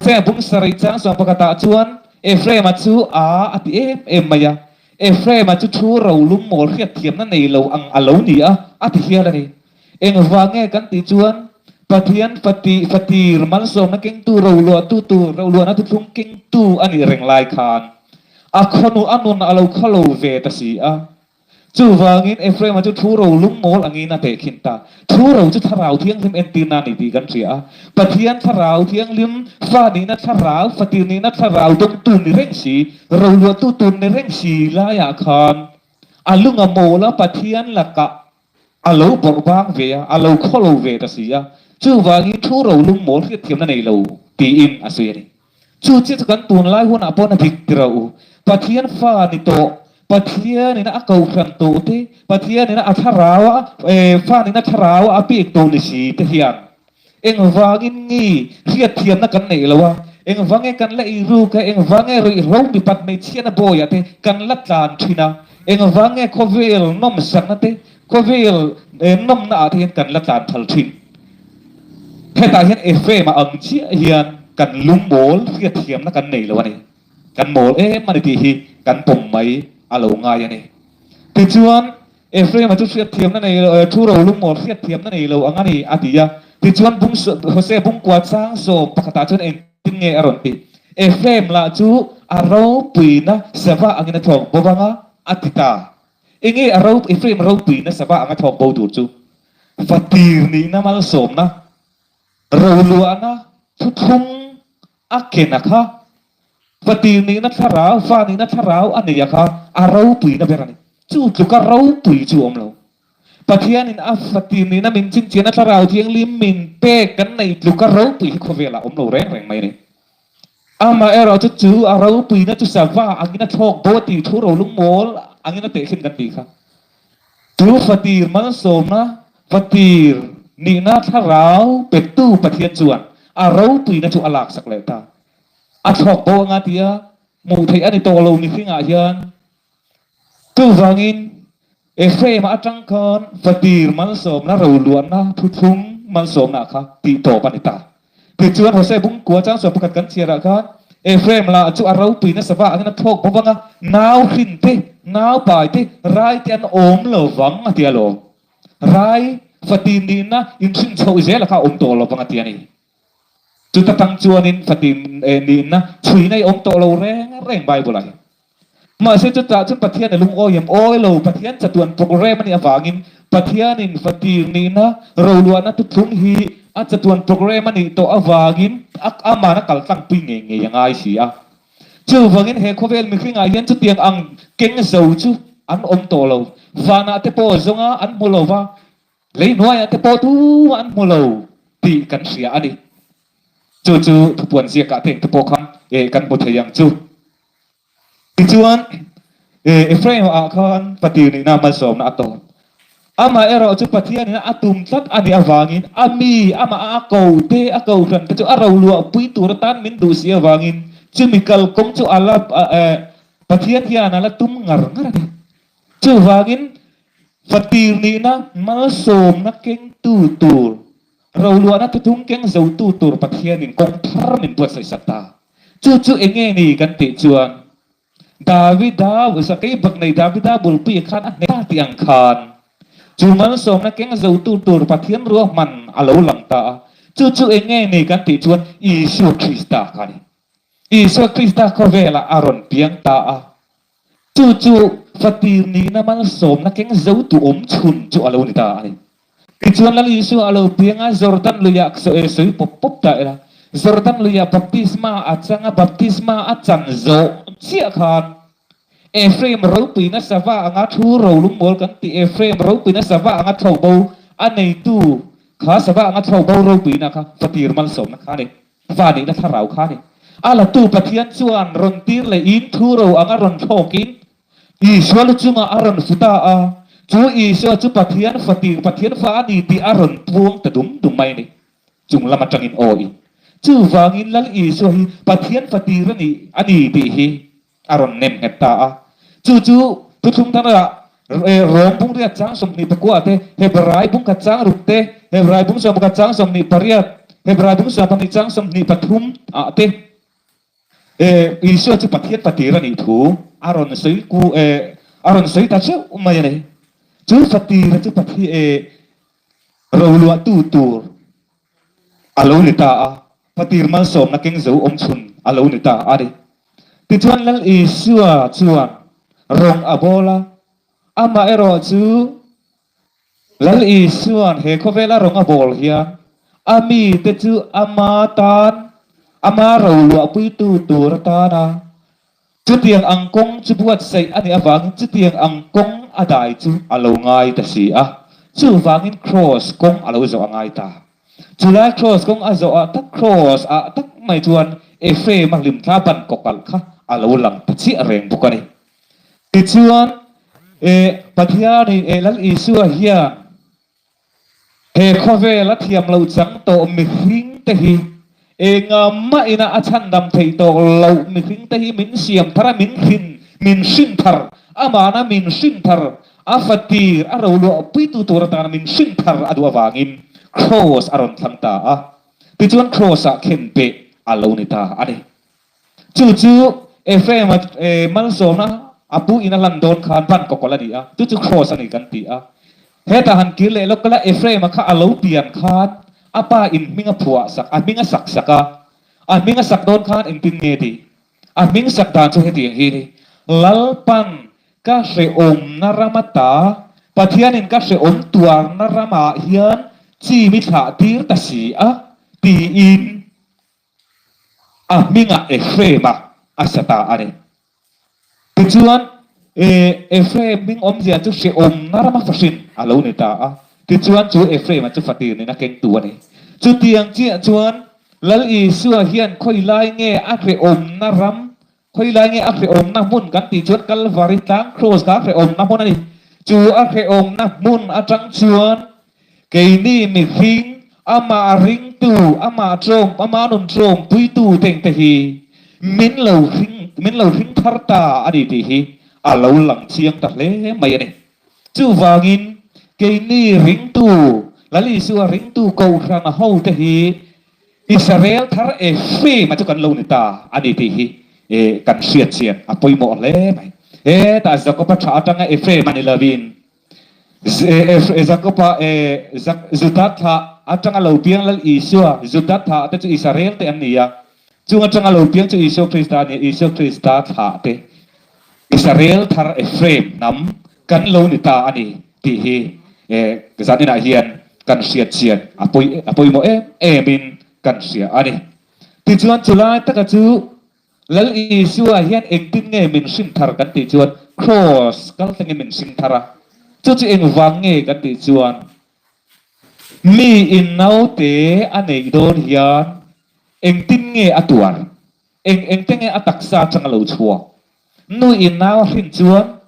S2: Ephraim bung sarih chang sawm pakhatah chuan Ephraim-a chu a a ti em em mai a. Ephraim-a chu thu rolum mawl hriatthiamna nei lo ang a lo ni a, a ti hial a ni. Engvang nge kan tih chuan Pathian fati fatir malsawmna kengtu roluahtu tur roluahna thuthlung kengtu a nih reng lai khan a khawnu a nun a lo khawlo ve ta si a. Chuvangin Ephraim-a chu thu ro lungmawl angin a tehkhin ta. Thu ro chu Thlarau Thianghlim entirna a ni tih kan hria a. Pathian Thlarau Thianghlim, fa nihna Thlarau, fatir nihna Thlarau dawngtu ni reng si, roluahtu tur ni reng si laiah khan a lung a mawl a, Pathian lakah a lo bawrh bang ve a, a lo khaw lo ve ta si a. Chuvangin thu ro lungmawl hriatthiamna nei lo tiin a sawi a ni. Chu chiah chu kan tunlai hunah pawh na dik ti ro. Pathian fa ni tawh, Pathianin a kohhran tawh te, Pathianin a thlarau a, fa nihna thlarau a pek tawh ni si te hian engvangin nge hriatthiamna kan neih lo a, engvange kan la eiruk a, engvange ruihhlo mipat hmeichhiatna bawiah te kan la tlan thin a, engvange khawvel nawmsakna te, Khawvel nawmna ah te hian kan la tlan phal thin. Hetah hian Ephraim-a ang chiah hian kan lungmawl hriatthiamna kan nei lo a ni. Kan mawl em a ni tih hi kan pawm mai a lo ngai a ni. Tichuan, Ephraim-a chu hriatthiamna nei lo, thu ro lungmawl hriatthiamna nei lo ang a ni a ti a. Tichuan, bung Hosea bungkua chang sawm pakhatah chuan engtin nge a rawn tih? Ephraim lah chu a ropuina sava angin a thawk bo vang a, a ti ta. Enge a ro Ephraim ropui nasa va anga thawk bo tur chu? Fatir nihna malsawmna, roluahna thuthlung a ken a kha, fatir nihna thlarau, fa nihna thlarau a nei a kha a ropuina ber a ni. Chu tluka ropui chu awm lo. Pathianin a fatir nihna min chinchiahna thlarau thianghlim min pek kan nei tluka ropui hi khawvelah awm lo reng reng mai a ni. Amaherawhchu chu a ropuina chu sava angin a thlawk bo a tih thu rolungmawl angin a tehkhin kan tih kha. Chu fatir malsawmna, fatir nihna thlarau petu Pathian chuan a ropuina chu a laksak leh ta. A thlawk bo anga tia hmuh theih a ni tawh lo mihringah hian. Chuvangin, Ephraim-a atang khan fatir malsawmna roluahna thuthlung malsawmna kha tihtawp a ni ta. Tichuan, Hosea bungkua chang sawm pakhat kan chhiarah khan Ephraim lah chu a ropui nasa va angin a thlawk bawk ang a, nau hrin te, nau pai te, rai te an awm lo vang a ti alawm. Rai, fatir nihna inhrin chhoh zela kha a awm tawh lo vang a ti a ni. Chuta tang chuanin fatir nihna chhuina i awm tawh lo reng reng Bible-ah hian. Mahse chutah chuan Pathian a lungawi em? Awi lo, Pathian chatuan program a nih avangin Pathianin fatir nihna roluahna thuthlung hi a chatuan program a nih tawh avangin aman a kal tlangpui ngei ngei a ngai si a. Chuvangin he khawvel mihringah hian chutiang ang keng zo chu an awm tawh lo. Vanah te pawh zawnga an hmu lo va, lei hnuaiah te pawh tumah an hmu lo tih kan hria a ni. Chu chu thupuan ziakah te engte pawh khan kan hmu thei ang chu. Tichuan, Ephraim-ah khan Patir nihna malsawmna a tawn. Amah erawh chu Pathianin a tum tlat a nih avangin a mi, amah a ko te, a kohhran te chu a roluahpui tur atan min duh si avangin chumi kalkawng chu a la, Pathian hian a la tum ngar ngar a ni. Chuvangin, Fatir nihna malsawmna kengtu tur, roluahna thuthung keng zotu tur Pathianin kawng thar min buatsaih sak ta. Chu chu eng nge ni kan tih chuan? Davida, Sakei bak nei Davida bulpui khan a hneh ta tih ang khan chu malsawmna keng zotu tur Pathian ruahman a lo lang ta a. Chu chu eng nge ni kan tih chuan Isua Krista kha a ni. Isua Krista khawvelah a rawn piang ta a. Chu chu fatir nihna malsawmna keng zotu awm chhun chu a lo ni ta a ni. Tichuan Lal Isua a lo piang a, Jordan luiah sawi pawp pawp ta ila. Jordan luiah baptisma a chang a, baptisma a chan zawh chiah khan Ephraim ropuina sava anga thu rolungmawl kan tih Ephraim ropuina sava anga thlawh bo a neitu kha sava anga thlawh bo ropuina kha fatir malsawmna kha a ni. Va nihna thlarau kha a ni. A latu Pathian chuan rawn tir lehin thu ro anga rawn thlawkin Isua lu chungah a rawn fu ta a, chu Isua chu Pathian fatir, Pathian fa a ni tih a rawn puang ta dum dum mai a ni. Chung lam atangin aw in. Chuvangin Lal Isua hi Pathian fatir a ni a ni tih hi a rawn nem nghet ta a. Chu chu Thuthlung Tharah Rom bung riat chang 24 te, Hebrai bung khat chang ruk te, Hebrai bung 11 chang 28, Hebrai bung 12 chang 23 ah te, E, Isua chu Pathian fatir a nih thu a rawn sawi ku e, a rawn sawi ta theuh mai a ni. Chu fatira chu Pathian e, roluahtu tur a lo ni ta a, fatir malsawmna keng zo awm chhun a lo ni ta a ni. Tichuan Lal Isua chuan rawng a bawl a, amaherawh chu Lal Isua'n he khawvela rawng a bawl hian a mite chu ama tan, ama roluahpuitu tur atana chutiang ang kawng chu buatsaih a nih avangin chutiang ang kawng a dai chu a lo ngai ta si a. Chuvangin Kraws kawng a lo zawh a ngai ta. Chulai Kraws kawng a zawh ah tak Kraws ah tak mai chuan Ephraim-a hlimthla ban kawkalh kha a lo lang ta chiah reng bawk a ni. Tichuan, e, Pathianin e Lal Isua hian he khawvela thiam loh chang tawh mihringte hi engah ina a chhandam theih tawh loh mihringte hi min siam thar a, min hrin, min hrin thar, amahna min hrin thar, a fatir, a roluahpuitu tur atana min hrin thar a duh avangin Kraws a rawn thlang ta a. Tichuan Kraws-ah khen peh a lo ni ta a ni. Chu chu Ephraim-a malsawmna a pu in a hlan dawn khan ban kawkawlh a ni a, chu chu Kraws a ni kan ti a. Hetah han kir leh lawk kala Ephraim-a kha a lo pian khan a pa in hming a phuah sak, a hming a sak sak a. A hming a sak dawn khan engtin nge tih? A hming sak dan chu hetiang hi a ni, Lalpan ka hrehawmna ram ata Pathianin ka hrehawm tuarna ramah hian chi mi thlah tir ta si a, tiin A hmingah Ephraim-a a sa ta a ni. Tichuan, Ephraim hming awmzia chu hrehawmna rama fahrin a lo ni ta a. Tichuan, chu Ephraim-a chu fatir nena kengtu a ni. Chutiang chiah chuan Lal Isua hian khawilai nge a hrehawmna ram, khawilai nge a hrehawmna hmun kan tih chuan Kalvari tlang, Kraws, kha a hrehawmna hmun a ni. Chu a hrehawmna hmun atang chuan Keini mihring, amah ringtu, amah tlawm, amah nun tlawmpuitu tengte hi min lo hring, min lo hring thar ta a ni tih hi a lo lang chiang ta hle mai a ni. Chuvangin, keini ringtu, Lal Isua ringtu Kohhran hote hi Israel thar Ephraim-a chu kan lo ni ta a ni tih hi kan hriat chian a pawimawh hle mai. Hetah Jakob-a tha atanga Ephraim a ni lovin, Jakoba Juda thlah atanga lo piang Lal Isua, Juda thlah te chu Israel te an ni a, chung atanga lo piang chu Isua Krista a ni a, Isua Krista thlah te Israel thar Ephraim hnam kan lo ni ta a ni tih hi zaninah hian kan hriat chian a pawimawh em em in kan hria a ni. Tichuan chulai taka chu Lal Isua hian engtin nge min hrim thar kan tih chuan Kraws kal thlengin min hrim thar a, chu chu engvang nge kan tih chuan mi in naute a neih dawn hian engtin nge a tuar, eng engte nge a taksa atanga lo chhuak, nu in nau a hrin chuan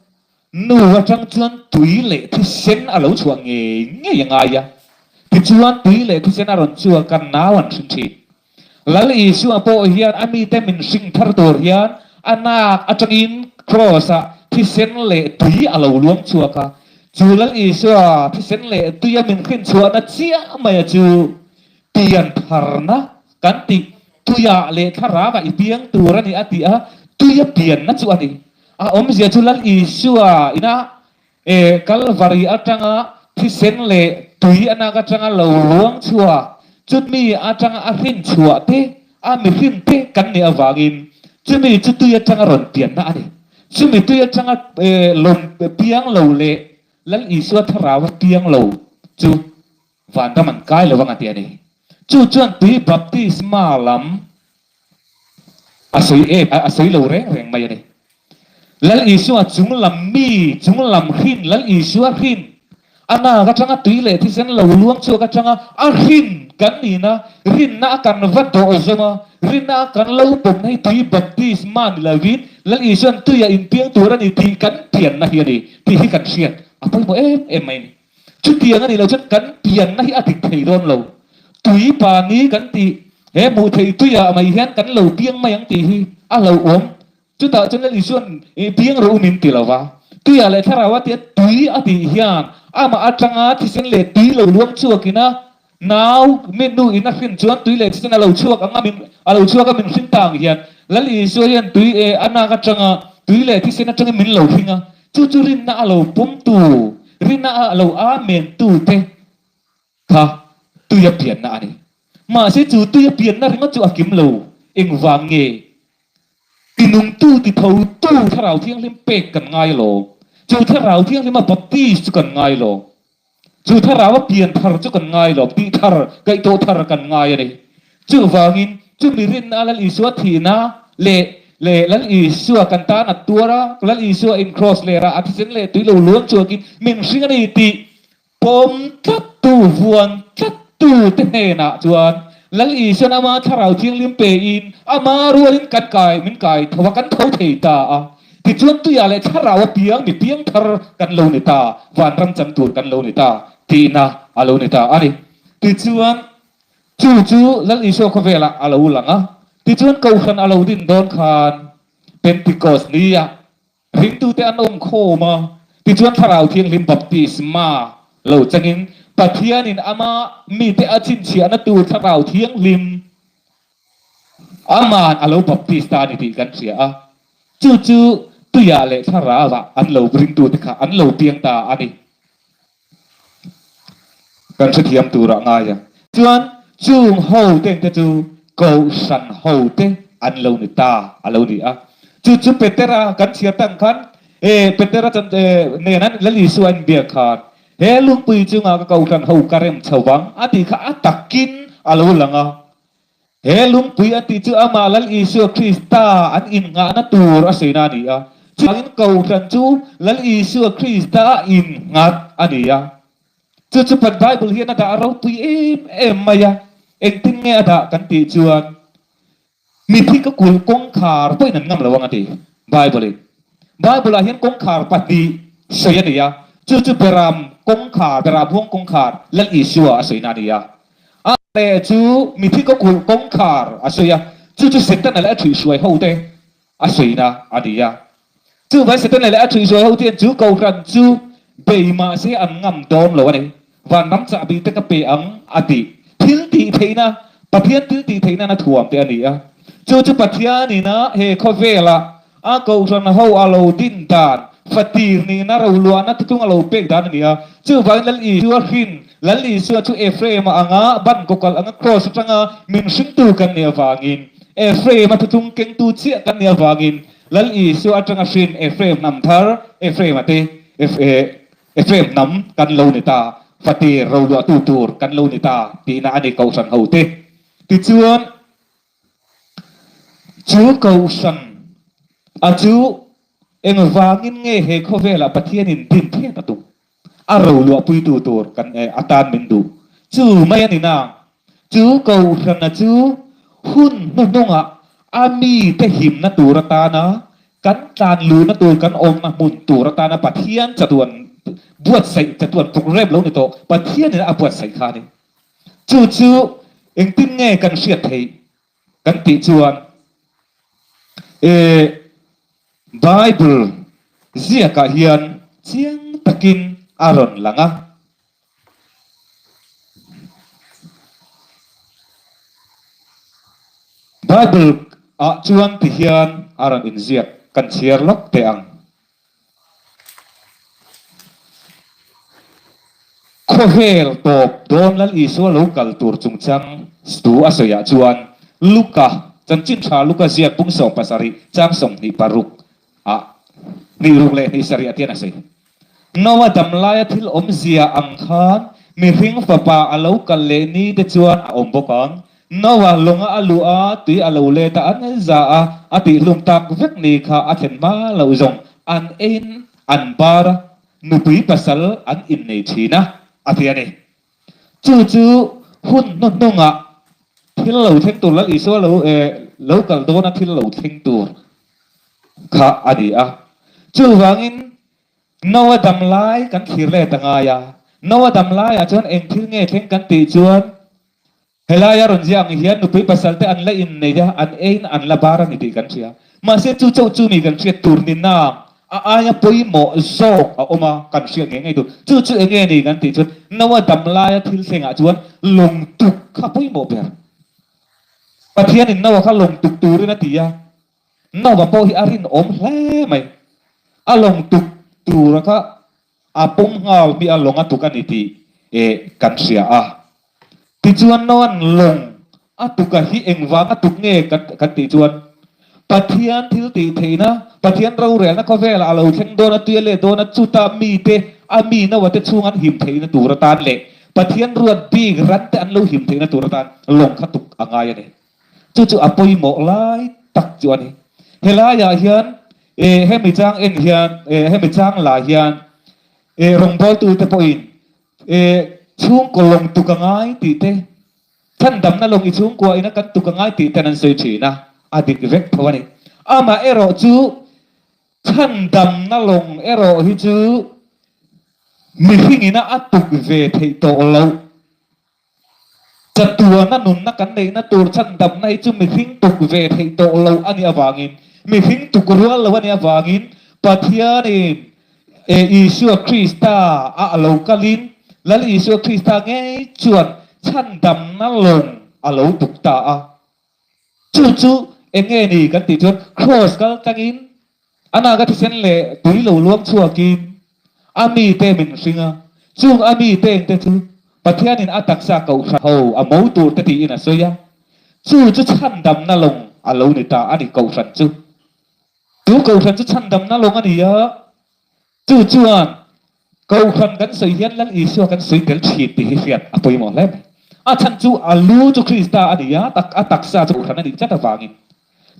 S2: nu atang chuan tui leh thisen a lo chhuah ngei ngei a ngai a, tichuan tui leh thisen a rawn chhuak a nau an hrim thin. Lal Isua pawh hian a mite min hring thar tur hian a nak atangin Kraws-ah thisen leh tui a lo luang chhuak a. Chu Lal Isua thisen leh tuia min hrin chhuahna chiah maia chu pian tharna kan tih, tuiah leh thlarauah i piang tur a ni a ti a, tuia pianna chu a ni. A awmzia chu Lal Isua ina e Kalvari atanga thisen leh tui a nak atanga lo luang chhuak, chumi atanga a hrin chhuah te, a mihrin te kan nih avangin chumi chu tui atanga rawn pianna a ni. Chumi tui atanga lawm piang lo leh Lal Isua thlarau a piang lo chu vanram an kai lo ang a ti a ni. Chu chuan tui baptisma lam a sawi em, a sawi lo reng reng mai a ni. Lal Isua chung lam mi, chung lam hrin, Lal Isua hrin, a nak atanga tui leh thisen lo luang chhuak atanga a hrin kan nihna, rinna a kan va dawh zawm a, rinna a kan lo pawmna hi tui baptisma ni lovin Lal Isua'n tuia inpiang tur a ni tih kan pianna hi a ni tih hi kan hriat a pawimawh em em mai a ni. Chutiang a nih loh chuan kan pianna hi a dik thei dawn lo. Tui pa ni kan tih, he hmuh theih tuiah mai hian kan lo piang mai ang tih hi a hlauhawm. Chutah chuan Lal Isua'n piang rawh u min ti lo va, tuiah leh thlarau a tia tui a tih hian amah atanga thisen leh tui lo luang chhuakin a Nau, mi nu in a hrin chuan tui leh thisen a lo chhuak ang a, min a lo chhuak a min hring ta ang hian Lal Isua hian tui e a nak atanga tui leh thisen atangin min lo hring a, chu chu rinna a lo pawmtu, rinna a lo amen tu te kha tui a pianna a ni. Mahse chu tui a pianna ringawt chu a kim lo, engvang nge? Tinungtu, tithotu Thlarau Thianghlim pek kan ngai lo, chu Thlarau Thianghlima baptist chu kan ngai lo. Chu thlarau a pian thar chu kan ngai lo, tih thar, kaihthawh thar kan ngai a ni. Chuvangin, chumi rinna Lal Isua thihna leh leh Lal Isua kan tan a tuar a, Lal Isua in kraws lerah a thisen leh tui lo luang chhuakin min hring a ni tih pawm tlattu, vuan tlattu te hnenah chuan Lal Isuan ama Thlarau Thianghlim pein ama rualin kan kai, min kai tho a, kan tho thei ta a. Tichuan tuiah leh thlarau a piang mi piang thar kan lo ni ta, vanram chang tur kan lo ni ta tihna a lo ni ta a ni. Tichuan chu chu Lal Isua khawvelah a lo lang a, tichuan Kohhran a lo din dawn khan Pentecost nia ringtute an awm khawm a, tichuan Thlarau Thianghlim baptisma lo changin Pathianin ama mite a chhinchhiahna tur Thlarau Thianghlim Aman a lo baptist ta a ni tih kan hria a, chu chu tuiah leh thlarauah an lo ringtute kha an lo piang ta a ni. Kan hrethiam turah ngai a. Chuan chung hote te chu Kohhran hote an lo ni ta a lo ni a. Chu chu Petera kan chhiar tang khan e Petera chan e nen an Lal Isua an biak khan he lungpui chungah ka Kohhran ho ka rem chho vang a tih kha a takin a lo lang a. He lungpui a tih chu amah Lal Isua Krista an innghahna tur a sawina a ni a. Chuvangin Kohhran chu Lal Isua Krista a innghat a ni a. Chu chu kan Bible hian a dah ropui em em mai a. Engtin nge a dah kan tih chuan mithi ka kulh kawngkhar pawhin an ngam lo ang a ti Bible-in. Bible-ah hian kawngkhar pahnih sawi a ni a. Chu chu Beram kawngkhar, Beram huang kawngkhar Lal Isua a sawina a ni a. A leh chu mithi ka kulh kawngkhar a sawi a, chu chu Setana leh a ṭhuihhruai hote a sawina a ni a. Chuvai Setana leh a ṭhuihhruai hote hian chu Kohhran chu bei mah se an ngam dawn lo a ni. Vanram chahbi te ka pe ang a tih thil tih theihna, Pathian thil tih theihna na thuam te a ni a. Chu chu Pathianina he khawvelah A Kohhran ho a lo din dan, fatir nihna roluahna thutlung a lo pek dan a ni a. Chuvangin Lal Isua hrin, Lal Isua chu Ephraim-a anga ban kawkalh anga kraws atanga min hringtu kan nih avangin, Ephraim-a thutlung kengtu chiah kan nih avangin, Lal Isua atanga hrin Ephraim hnam thar, Ephraim-a te, Ephraim hnam kan lo ni ta, fatir roluahtu tur kan lo ni ta tihna a ni Kohhran hote. Tichuan. Chu Kohhran a chu engvangin nge he khawvelah Pathianin din thleng a tum? A roluahpuitu tur kan atan min duh. Chu mai a ni na. Chu Kohhran a chu hun hnuhnungah a mite himna tur atana kan tlan luhna tur kan awmna hmun tur atana Pathian chatuan buatsaih chatuan program lo ni tawh Pathianin a buatsaih kha a ni. Chu chu engtin nge kan hriat theih kan tih chuan e Bible ziakah hian chiang takin a rawn lang a. Bible ah chuan ti hian a rawn inziak. Kan chhiar lawk teh ang. Khawvel tawp dawn Lal Isua lo kal tur chungchang stu a sawiah chuan Luka, chanchin tha Luka ziak bung 17 chang 26 ah hnih ruk leh hnih sarih ah tian a sawi. Noa dam laia thil awmzia ang khan mihring fapa a lo kal leh ni te chuan a awm bawk ang. Noa lawnga a luh a, tui a lo let a, an za a, a tihlum tak vek ni kha a thlen hma loh zawng an eiin an bar a, nupui pasal an innei thin a, a ti a ni. Chu chu hun hnuhnungah thil lo thleng tur Lal Isua lo lo kal dawna thil lo thleng tur kha a ni a. Chuvangin Noa dam lai kan thlir let a ngai a. Noa dam laiah chuan eng thil nge thleng kan tih chuan Helaia rawn ziah ang hian nupui pasal te an la innei a, an eiin an la bar a ni tih kan hria. Mahse chu chauh chu mi kan hriat tur ni nang a aia pawimawh zawk a awm a, kan hriat ngei ngei tur. Chu chu enge ni kan tih chuan Noa dam laia thil thlengah chuan lawng tuk kha pawimawh ber. Pathianin Noa kha lawng tuk turin a ti a, Noa pawh hi a rinawm hle mai. A lawng tuk tura kha A pawm nghal mi a lawng a tuk a ni tih kan hria a. Tichuan Noa'n lawng a tuk a hi engvang a tuk nge kan tih chuan Pathian thil tih theihna, Pathian rorelna khawvelah a lo thleng dawn a, tui a let dawn a, chuta mite a mi Noa te chhung an him theihna tur atan leh Pathian ruat bik ran te an lo him theihna tur atan lawng kha tuk a ngai a ni. Chu chu a pawimawh lai tak chu a ni. Helaiah hian E hemi chang en hian e hemi chang lah hian e rawngbawltute pawhin e chhungkaw lawng tuk a ngai tih te, chhandamna lawng i chhungkua ina kan tuk a ngai tih ten an sawi thin a, a dik vek tho a ni. Amah erawh chu chhandamna lawng erawh hi chu mihring ina a tuk ve theih tawh loh. Chatuana nunna kan neihna tur chhandamna hi chu mihring tuk ve theih tawh lo a nih avangin, mihring tuk rual lo a nih avangin Pathianin Isua Krista a a lo kalin Lal Isua Krista ngei chuan chhandamna lawng a lo tuk ta a. Chu chu eng nge ni kan tih chuan Kraws kal tlangin a naka thisen leh tui lo luang chhuakin a mite min hring a, chung a mite engte chu Pathianin a taksa kohhran ho a mo tur te tiin a sawi a, chu chu chhandamna lawng a lo ni ta a ni kohhran chu. Chu kohhran chu chhandamna lawng a ni a. Chu chuan Kohhran kan sawi hian Lal Isua kan sawi tel thin tih hi hriat a pawimawh hle mai. A chhan chu a lu chu Krista a ni a, a taksa chu Kohhran a nih tlat avangin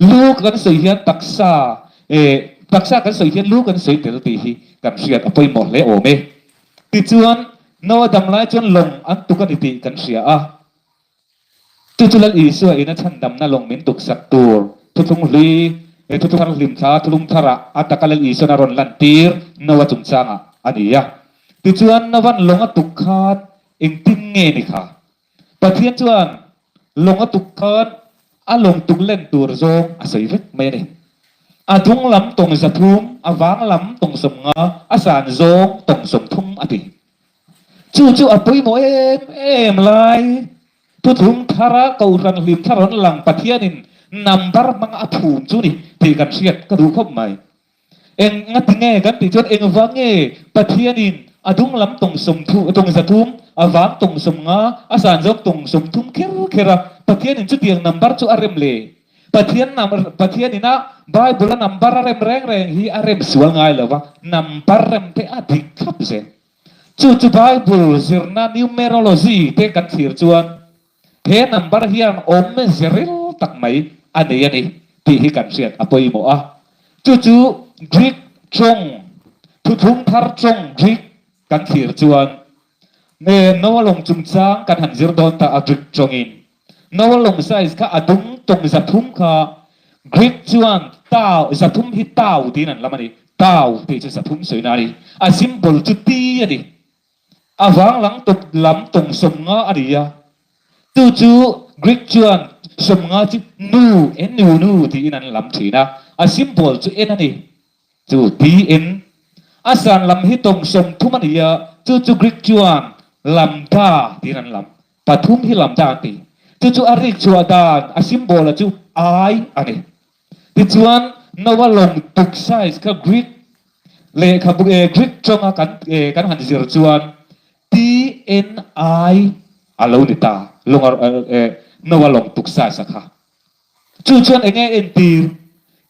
S2: lu kan sawi hian taksa eh taksa kan sawi hian lu kan sawi tel tih hi kan hriat a pawimawh hle awm e. Tichuan Noa dam lai chuan lawng an tuk a ni tih kan hria a. Chu chu Lal Isua in a chhandamna lawng min tuksak tur thuthlung hlui, he thuthlung thar hlimthla thuthlung tharah a taka Lal Isuan a rawn lantir Noa chungchangah a ni a. Tichuan Noa'n lawng a tuk khan engtin nge ni kha? Pathian chuan lawng a tuk khan a lawng tuk len tur zawng a sawi vek mai a ni. A dung lam tawng 300, a vang lam tawng 50, a san zawng tawng 30 a ti. Chu chu a pawimawh em em lai. Thuthlung thara Kohhran hlim thar rawn lang Pathianin number hmanga a phum chu ni tih kan hriat ka duh khawp mai. Eng nga ti nge kan tih chuan engvang nge Pathianin a dung lam tawng sawmthu tawng 300, a vang tawng 50, a san zawk tawng 30 kher kher a Pathianin chutiang number chu a rem le? Pathian Pathianin a Bible a number a rem reng reng hi a rem sual ngai lo va, number rem te a dik thlap zel. Chu chu Bible zirna numerology te kan thlir chuan he number hian awmze ril tak mai a nei a ni tih hi kan hriat a pawimawh a. Chu chu Greek tawng, thuthlung thar tawng Greek kan thlir chuan Noa lawng chungchang kan han zir dawn ta a Greek tawngin. Noa lawng size kha a dung tawng 300 kha Greek chuan tau, 300 hi tau tiin an lam a ni. Tau tih chu 300 sawina a ni. A symbol chu ti a ni. A vang lang tawp lam tawng 50 a ni a. Chu chu Greek chuan 50 chu nu, N-U, nu tiin an lam thin a. A symbol chu N a ni. Chu tiin a san lam hi tawng 30 a ni a, chu chu Greek chuan lambda tiin an lam. Pathum hi lambda an ti. Chu chu a rik chhuah dan, a symbol-a chu I a ni. Tichuan. Noa lawng tuk size kha Greek lehkhabu eh Greek tawnga kan eh kan han zir chuan TNI a lo ni ta lawng eh Noa lawng tuk size a kha. Chu chuan eng nge entir?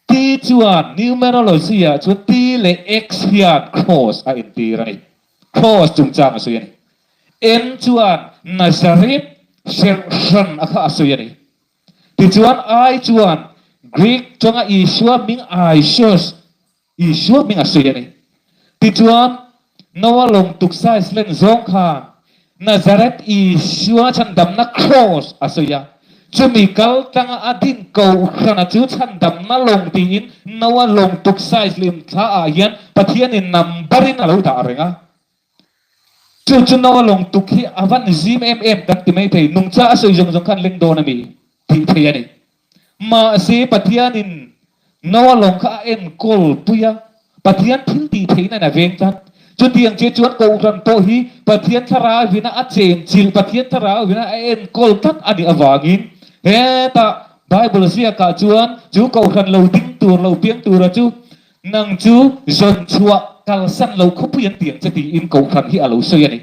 S2: T chuan numerology ah chuan T leh X hian cross a entir a ni. Cross chungchang a sawi a ni. N chuan Nazareth serh hran a kha a sawi a ni. Tichuan I chuan Greek tawnga Isua hming Isos, Isua hming a sawi a ni. Tichuan Noa lawng tuk size len zawng khan Nazareth Isua chhandamna Cross a sawi a. Chumi kal tlanga a din kohhrana chu chhandamna lawng tiin Noa lawng tuk size lim thla ah hian Pathianin number in a lo dah reng a. Chu chu Noa lawng tuk hi a van zim em em kan ti mai thei, nungcha a sawi zawng zawng khan leng dawn a mi tih thei a ni. Mahse Pathianin Noa lawng kha a enkawl pui a, Pathian thil tih theihna in a veng tlat. Chutiang che chuan Kohhran pawh hi Pathian thlarauin a chenchilh, Pathian thlarauin a enkawl tlat a nih avangin hetah Bible ziakah chuan chu Kohhran lo ding tur, lo piang tura chu Nang chu zawn chhuah kalsan lo khawpui an ti ang che tiin Kohhran hi a lo sawi a ni.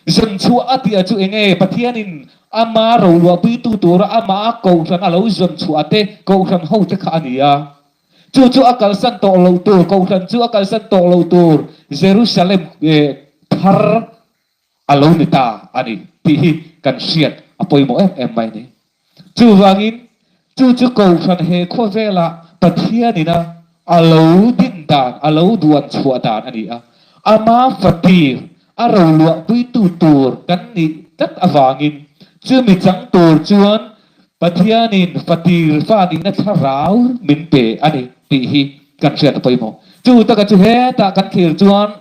S2: Zawn chhuah a tih a chu enge Pathianin ama roluahpuitu tura amah Kohhran a lo zawn chhuah te Kohhran ho te kha a ni a. Chu chu a kalsan tawh loh tur Kohhran chu a kalsan tawh loh tur Jerusalem thar a lo ni ta a ni tih hi kan hriat a pawimawh em em mai a ni. Chuvangin chu chu Kohhran he khawvelah Pathianina a lo din dan, a lo duan chhuah dan a ni a. Ama fatir a roluahpuitu tur kan nih tlat avangin chumi chang tur chuan Pathianin fatir fa nihna thlarau min pe a ni tih hi kan hriat a pawimawh. Chu taka chu hetah kan thlir chuan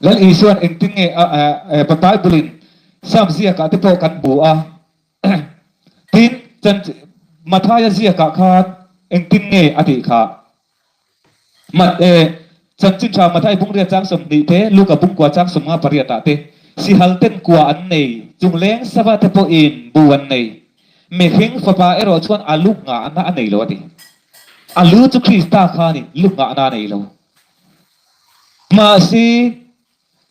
S2: Lal Isua'n engtin nge a Bible-in Psalm ziakah te pawh kan hmu a, tin Mathaia ziakah khan engtin nge a tih kha? Chanchin tha Mathai bungriat chang 20 te, Luka bungkua chang 58 ah te, Sihal ten kua an nei, chungleng sava te pawhin bu an nei. Mihring fapa erawh chuan a lu nghahna a nei lo a ti. A lu chu Krista kha a ni, lu nghahna a nei lo. Mahse,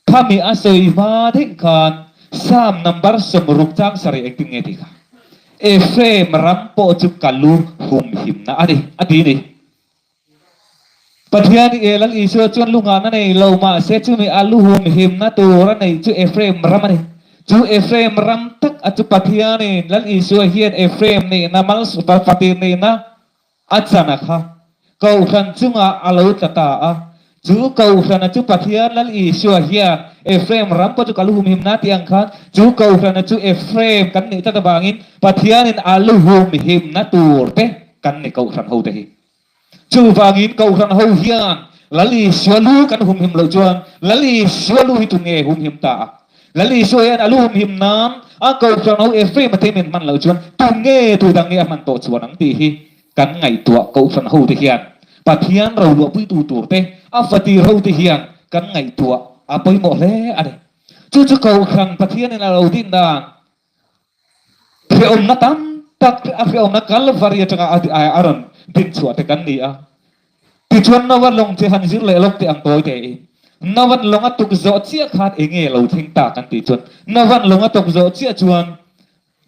S2: khami a sawi hma daih khan Psalm number 60 chang sarih engtin nge tih kha? Ephraim ram pawh chu ka lu humhimna a ni, a ti a ni. Pathian i Lal Isua chuan lu nghahna nei lo mahse chumi a lu humhimna tur a neih chu Ephraim ram a ni. Chu Ephraim ram tak a chu Pathianin Lal Isua hian Ephraim nihna, Malsawm nihna, A chana kha Kohhran chungah a lo tla ta a. Chu Kohhrana chu Pathian Lal Isua hian Ephraim ram pawh chu ka lu humhimna tih ang khan chu Kohhrana chu Ephraim kan nih tlat avangin Pathianin a lu humhimna tur te kan ni Kohhran hote hi. Chuvangin Kohhran ho hian Lal Isua lu kan humhim loh chuan Lal Isua lu hi tunge humhim ta a? Lal Isua hian a lu humhim nan a Kohhran ho Ephraim a themin hman loh chuan tunge tu dang nge a hman tawh chuan ang tih hi kan ngaihtuah Kohhran ho te hian Pathian roluahpuitu tur te a fatir ho te hian kan ngaihtuah a pawimawh hle a ni. Chu chu Kohhran Pathianin a lo din dan Hrehawmna tam tak a hrehawmna Kalvari atanga a rawn din chhuah te kan ni a. Tichuan Noah lawng che han zir leh lawk teh ang tawi tein. Noah'n lawng a tuk zawh chiah khan eng nge lo thleng ta kan tih chuan Noah'n lawng a tuk zawh chiah chuan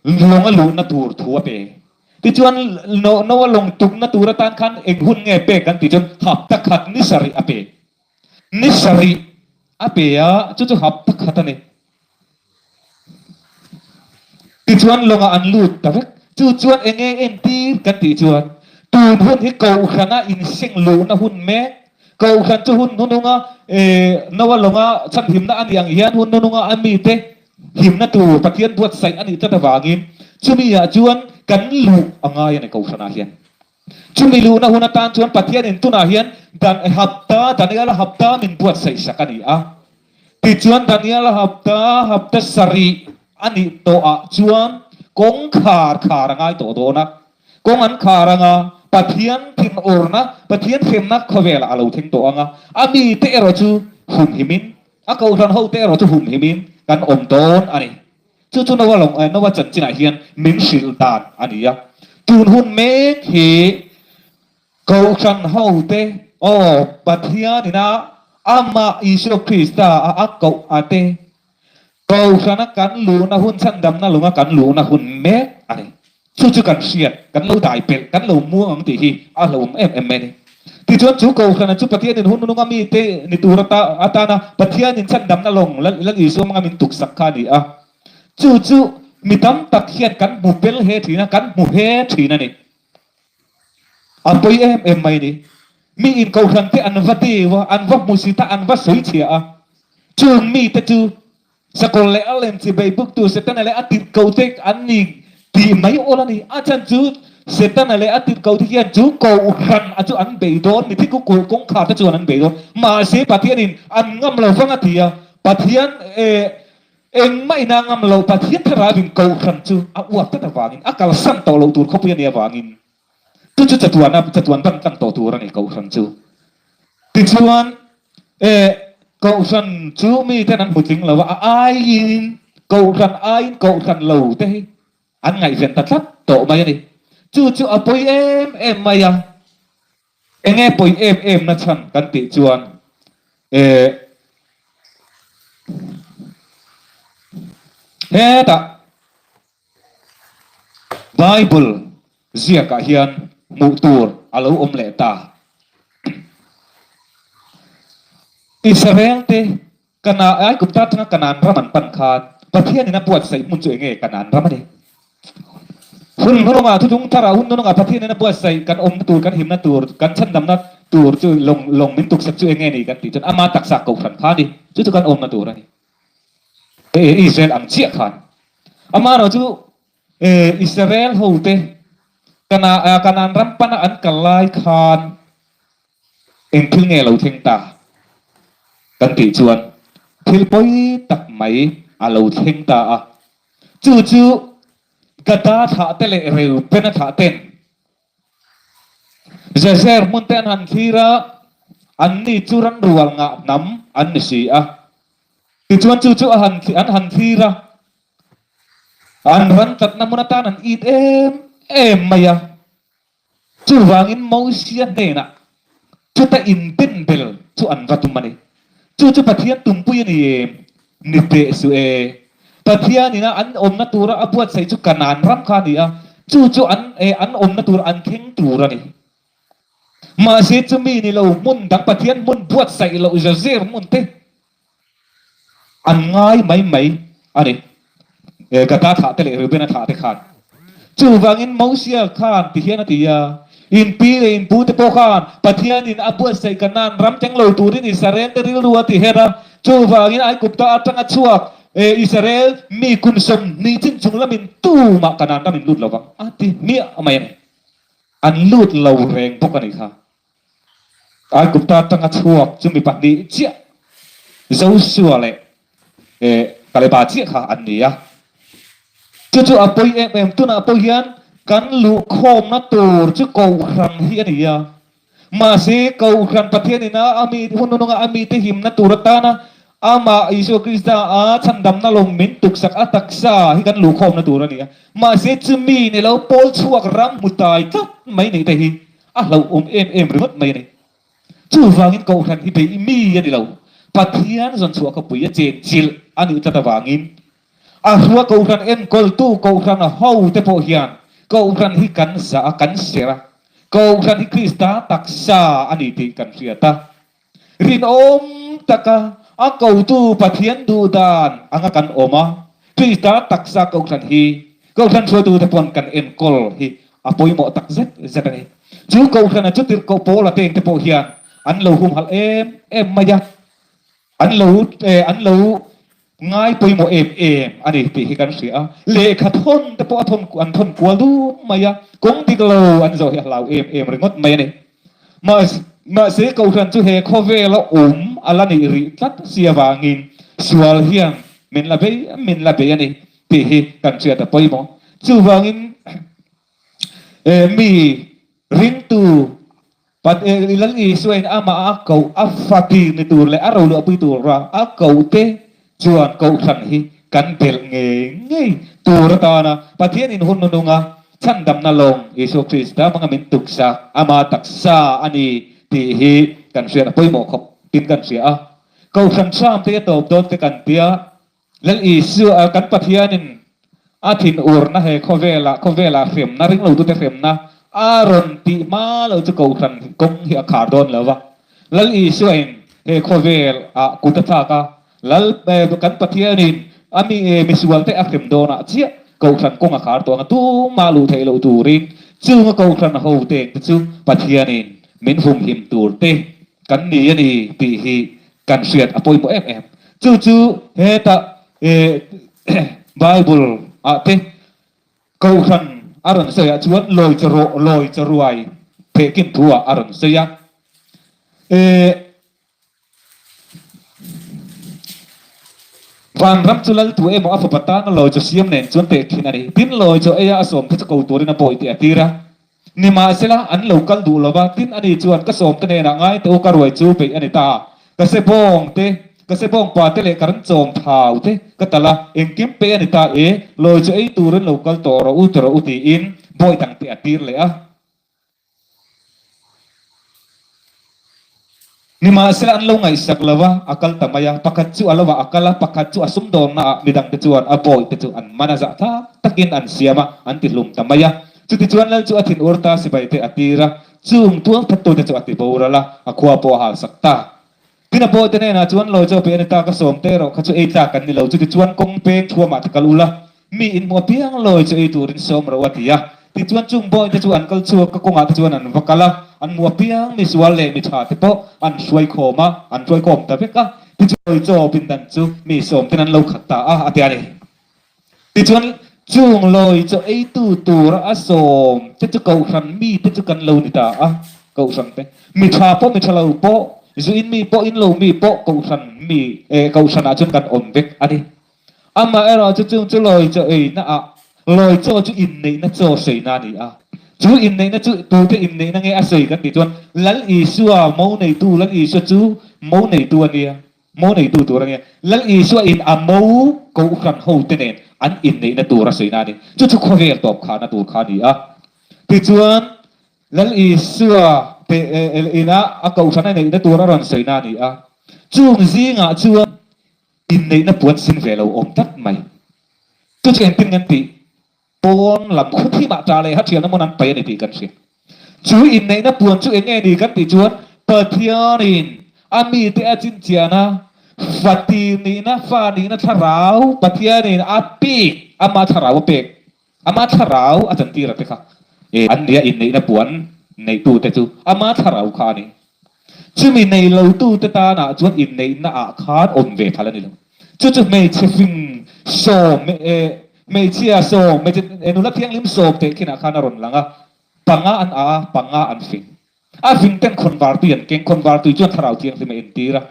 S2: lawng a luhna tur thu a pe. Tichuan Noah lawng tukna tur atan khan eng hun nge pek kan tih chuan hapta khat ni sarih a pe. Ni sarih a pe a, chu chu hapta khat a ni. Tichuan lawngah an lut ta vek. Chu chuan eng nge entir kan tih chuan tun hun hi Kohhrana inseng luhna hun mek. Kohhran chu hun hnununga Noa lawnga chhanhimna a nih ang hian hun hnununga a mite himna tur Pathian buatsaih a nih tlat avangin chumi ah chuan kan luh a ngai a ni Kohhranah hian. Chumi luhna hun atan chuan Pathianin tunah hian Dan hapta, Daniela hapta min buatsaih sak a ni a. Tichuan Daniela hapta, hapta sarih a nih tawhah chuan kawngkhar khar a ngai tawh dawn a. Kawng an khar anga Pathian thinurna, Pathian hremna khawvelah a lo thleng tawh anga, a mite erawh chu humhimin, a kohhran hote erawh chu humhimin kan awm dawn a ni. Chu chu Noa lawng Noa chanchinah hian min hrilh dan a ni a. Tun hun mek hi Kohhran hote, aw, Pathian ina Amah Isua Krista a a koh a te, Kohhrana kan luhna hun chhandamna lunga kan luhna hun mek a ni. Chu chu kan hriat, kan lo dai pelh, kan lo muang ang tih hi a hlauhawm em em mai a ni. Tichuan chu Kohhrana chu Pathianin hun nunga mite ni tur atana Pathianin chhandamna lawng Lal Isua hmanga min tuksak kha a ni a. Chu chu mi tam tak hian kan hmu pel he thin a, kan hmu he thin a ni. A pawi em em mai ni. Mi in kohhran te an va deu a, an va hmu sit a, an va sawi chhia a. Chung mi te chu sakawr leh a lem chi bei buktu Setana leh a tirhkoh te an ni tih mai awl a ni. A chhan chu Setana leh a tirhkoh te hian chu kohhran a chu an bei dawn, mithi kukulh kawngkhar te chuan an bei dawn. Mahse Pathianin an ngam lo vang a ti a, Pathian eh Engmah ina ngam lo Pathian thlarauin kohhran chu a uap tlat avangin a kalsan tawh loh tur khawpui a nih avangin chu chu chatuana chatuan ban tlang tawh tur a ni kohhran chu. Tichuan eh kohhran chu miten an hmu tling lo a, a aiin kohhran aiin kohhran lo te hi an ngaihven ta tlat tawh mai a ni. Chu chu a pawi em em mai a. Enge pawi em em na chhan kan tih chuan eh hetah Bible ziakah hian hmuh tur a lo awm leh ta. Israel te Kana, Aigupta atanga Kanaan ram an pan khan Pathianin a buatsaih hmun chu enge Kanaan ram a ni. Hun hnunungah, thutlung tharah hun hnunungah Pathianin a buatsaih kan awmna tur, kan himna tur, kan chhandamna tur chu lawng lawng min tuksak chu enge ni kan tih chuan ama taksa kohhran kha a ni. Chu chu kan awmna tur a ni. Israel ang chiah khan. Amaherawh chu Israel hote Kana, Kanaan ram pana an kal lai khan Eng thil nge lo thleng ta? Kan tih chuan thil pawi tak mai a lo thleng ta a. Chu chu Gada thlah te leh Reubena thlah ten Jazer hmun te an han thlir a, anni chu ranrual ngah hnam an ni si a. Tichuan chu chu a han an han thlir a, an ran tlatna hmun atan an it em em mai a. Chuvangin Mosia hnenah chuta inbenbel chu an va tum a ni. Chu chu Pathian tumpui a ni em? Ni teh suh e. Pathianin a an awmna tura a buatsaih chu Kanaan ram kha a ni a, chu chu an e an awmna tur an thleng tur a ni. Mahse chumi ni lo hmun dang Pathian hmun buatsaih loh Jazer hmun te An ngai mai mai a ni. Gada thlah te leh Reubena thlah te khan. Chuvangin Mosia khan ti hian a ti a, In pi leh in pu te pawh khan Pathianin a buatsaih Kanaan ram teng lo turin Israel te rilru a ti her a. Chuvangin Aigupta atanga chhuak Israel mi kum 20 chin chung lamin tumah Kanaan ram in lut lo vang a ti hmiah mai a ni. An lut lo reng bawk a nih kha. Aigupta atanga chhuak chu mi pahnih chiah, Joshua leh Kaleba chiah kha an ni a. Chu chu a pawi em em, tunah pawh hian kan luhkhawmna tur chu Kohhran hi a ni a. Mahse, Kohhran Pathian ina a mi hun nununga a mite himna tur atana amah Isua Krista a chhandamna lawng min tuksak a taksa hi kan luhkhawmna tur a ni a. Mahse, chumi ni lo pawl chhuak ram hmu tai tlat mai nih te hi A hlauhawm em em ringawt mai a ni. Chuvangin Kohhran hi bei mi a ni lo. Pathian zawn chhuah khawpui a chen chilh a nih tlat avangin a hrua Kohhran enkawltu Kohhran ho te pawh hian Kohhran hi kan zah a, kan serh a. Kohhran hi Krista taksa a ni tih kan hriat a. Rinawm taka a kotu Pathian duh dan anga kan awm a, Krista taksa Kohhran hi Kohhran hruaitute pawn kan enkawl hi a pawimawh tak zet zet a ni. Chu Kohhrana chu tirhkoh Paula tengte pawh hian an lo humhalh em em mai a, an lo an lo Ngai pawimawh em em a ni tih hi kan hria a, lehkha thawn te pawh a thawn an thawn kual dum mai a, kawng dik lo an zawh hi a hlau em em ringawt mai a ni. Mahse Kohhran chu he khawvela awm a la nih rih tlat si avangin sual hian min la bei min la bei a ni tih hi kan hriat a pawimawh. Chuvangin mi ringtu Lal Isuain amah a koh a fatir ni tur leh a roluahpui tura a kohte chuan kohhran hi kan belh ngei ngei tur atana Pathianin hun nununga. Chhandamna lawng Isua Krista hmanga min tuksak ama taksa a ni tih hi kan hriat a pawimawh khawp tin kan hria a. Kohhran hram te a tawp dawn te kan tia Lal Isua kan Pathianin a thinurna he khawvelah khawvelah hremna ringlotute hremna a rawn tih hma lo chu kohhran kawng hi a khar dawn lo va. Lal Isuain he khawvel ah kut a thlak a, Lal kan Pathianin a mi misualte a hrem dawnah chiah kohhran kawng a khar tawh ang a, tumah luh theih loh turin chunga kohhran ho teng te chu Pathianin min humhim tur te kan ni a ni tih hi kan hriat a pawimawh em em. Chu chu heta Bible ah te Kohhran a rawn sawi ah chuan lawi chaw rawh, lawi chaw ruai thehkin thu ah a rawn sawi a. Vanram chu lal tu emaw a fapa tana lawi chaw siam nen chuan tehkhin a ni. Tin, lawi chaw eia a sawm te chu ko turin a bawi tih a tir a. Nimahsela, an lo kal duh lo va, tin ani chuan ka sawmte hnenah ngai teh u ka ruai chu peih a ni ta. Ka se bawng te, ka se bawng pa te leh ka ran chawm thau te ka tal a, engkim peih a ni ta e, lawi chu ei turin lo kal tawh rawh u ti rawh u tiin bawi dangte a tir leh a. Nimahsela an lo ngaihsak lo va, a kal ta mai a. Pakhat chu a lo ah a kal a, pakhat chu a sumdawnna ah midangte chuan a bawihte chu an man a, zahthlak takin an siam a, an ti hlum ta mai a. Chutichuan lal chu a thin ur ta, sipaite a tir a, chung tual thattute chu a ti boral a, a khua pawh a halsak ta. Tin a bawihte hnenah chuan, Lawi chaw pe a ni ta, ka sawm te erawh kha chu ei tlak kan ni lo, chutichuan kawng peng thuamah te kal ula, Mi in hmu apiang lawi chu ei turin sawm ro a ti a. Tichuan chung bawihte chu an kal chhuak a, kawngah te chuan an va kal a, an hmu apiang mi sual leh mi tha te pawh an hruai khawm a, an hruai khawm ta vek a. Tichuan lawi chaw pindan chu mi sawm ten an lo khat ta a, a ti a ni. Tichuan chung lawi chaw eitu tura a sawm te chu kohhran mi te chu kan lo ni ta a, kohhran te, mi tha pawh mi tha lo pawh, zu in mi pawh in lo mi pawh kohhran mi, kohhranah chuan kan awm vek a ni. Amaherawh chu chung chu lawi chaw eina ah lawi chaw chu inneihna chaw sawina a ni a. Chu inneihna chu tute inneihna nge a sawi kan tih chuan Lal Isua mo neitu Lal Isua chu mo neitu a nia, mo neitu tur a nia. Lal Isua in a mo kohhran ho te nen an inneihna tur a sawina a ni. Chu chu khawvel tawp khahna tur kha a ni a. Tichuan Lal Isua te ina a kohhran a neihna tur a rawn sawina a ni a. Chung zingah chuan Inneihna puan sin ve lo awm tlat mai. Chu chu engtin nge an tih? Pawn lam khu thimah ṭah leh hathiamna hmun an paih a ni tih kan hria. Chu inneihna puan chu eng nge ni kan tih chuan Pathianin a mite a chinchiahna, fatir nihna, fa nihna thlarau Pathianin a pek, ama thlarau a pek, ama thlarau a chantir a te kha an nia inneihna puan neihtute chu ama thlarau kha a ni. Chumi nei lotute tanah chuan inneihna ah khan awm ve phal a ni lo. Chu chu hmeichhe fing sawm, hmeichhia sawm, hmeichhe nula thianghlim sawm teh khinah khan a rawn lang a, panga an ah a, panga an fing. A fing ten khawnvar tui an keng, khawnvar tui chuan thlarau thianghlim a entir a.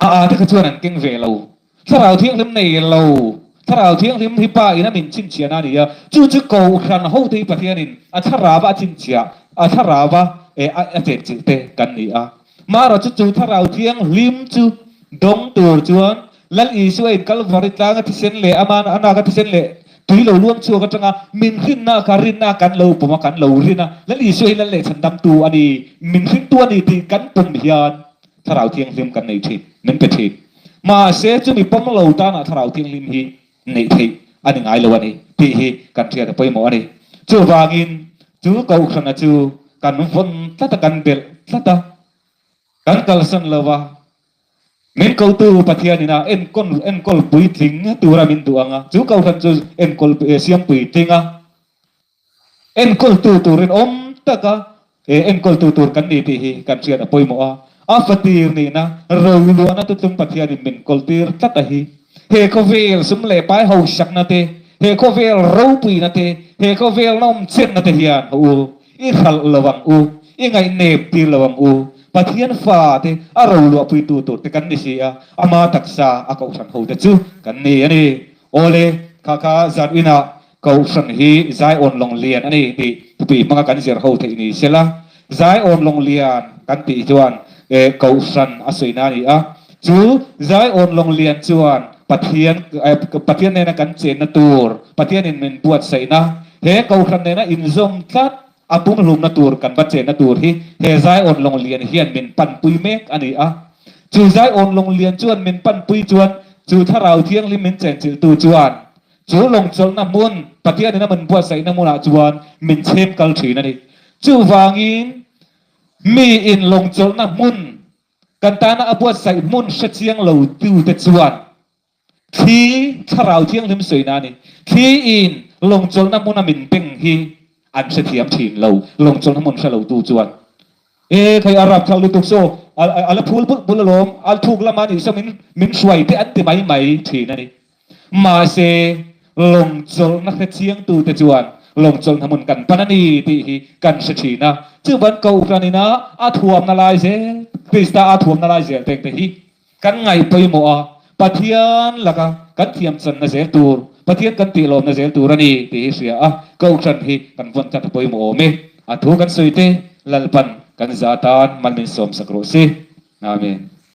S2: A a te kha chuan an keng ve lo. Thlarau Thianghlim nei lo. Thlarau Thianghlim hi Pa in a min chhinchhiahna a ni a, chu chu Kohhran hote hi Pathianin a thlarauva a chhinchhiah, a thlarauva a chenchilh te kan ni a. Marawh chu chu Thlarau Thianghlim chu dawng tur chuan Lal Isua in Kalvari tlanga thisen leh Amana a naka thisen leh tui lo luang chhuak atanga min rinna kha rinna kan lo pawm a, kan lo rin a, Lal Isua hi Lal leh Chhandamtu a ni, min ringtu a ni tih kan pawm hian Thlarau Thianghlim kan nei thin, min pe thin. Mahse, chumi pawm lo tanah Thlarau Thianghlim hi neih theih a ni ngai lo a ni tih hi kan hriat a pawimawh a ni. Chuvangin, chu Kohhrana chu kan vawn tlat a, kan belh tlat a, kan kalsan lo a, min kotu Pathianin a enkawl enkawl puitling tura min duh ang a, chu Kohhran chu enkawl siam puitling a, Enkawltu turin awm taka he enkawltu tur kan ni tih hi kan hriat a pawimawh a. A fatir nihna roluahna tutlung Pathianin min kawltir tlat a hi. He khawvel sum leh pai hausakna te, he khawvel ropuina te, he khawvel nawmchenna te hian haw u, i hralh lo ang u, i ngaihnep tir lo ang u. Pathian fa te a roluahpuitu tur te kan ni si a, ama taksa a kohhran ho te chu kan ni a ni. Awle, kha kha zan inah Kohhran hi Zion lawng lian a ni tih thupui hmanga kan zir ho theih ni sela, Zion lawng lian kan tih chuan Kohhran a sawina a ni a. Chu Zion lawng lian chuan Pathian Pathian nena kan chenna tur, Pathianin min buatsaihna. He Kohhran nena inzawm tlat a pumhlumna tur kan va chenna tur hi he Zion Lawnglian hian min panpui mek a ni a. Chu Zion Lawnglian chuan min panpui chuan chu Thlarau Thianghlim min chenchilhtu chuan chu lawngchawlhna hmun Pathianin a min buatsaihna hmunah chuan min chhem kal thin a ni. Chuvangin miin lawngchawlhna hmun kan tana a buatsaih hmun hrechiang lo tute chuan Thli, Thlarau Thianghlim sawina a ni. Thli in lawngchawlhna hmuna min beng hi an hrethiam thin lo, lawngchawlhna hmun hre lotu chuan. E khai a rapthlak lutuk saw, a la phul bulh bulh alawm, a thuk lama nih saw min min hruai te an ti mai mai thin a ni. Mahse, lawngchawlhna hrechiangtute chuan lawngchawlhna hmun kan pan a ni tih hi kan hre thin a. Chuvan Kohhran ina a thuamna lai zel, Krista a thuamna lai zel tengte hi Kan ngaih pawimawh a, Pathian laka kan thiam channa zel tur, Pathian kan tihlawmna zel tur a ni tih hi hria a, Kohhran hi kan vawn tlat a pawimawh awm e. A thu kan sawi te, Lalpan kan za tan mal min sawmsak rawh si. Amen.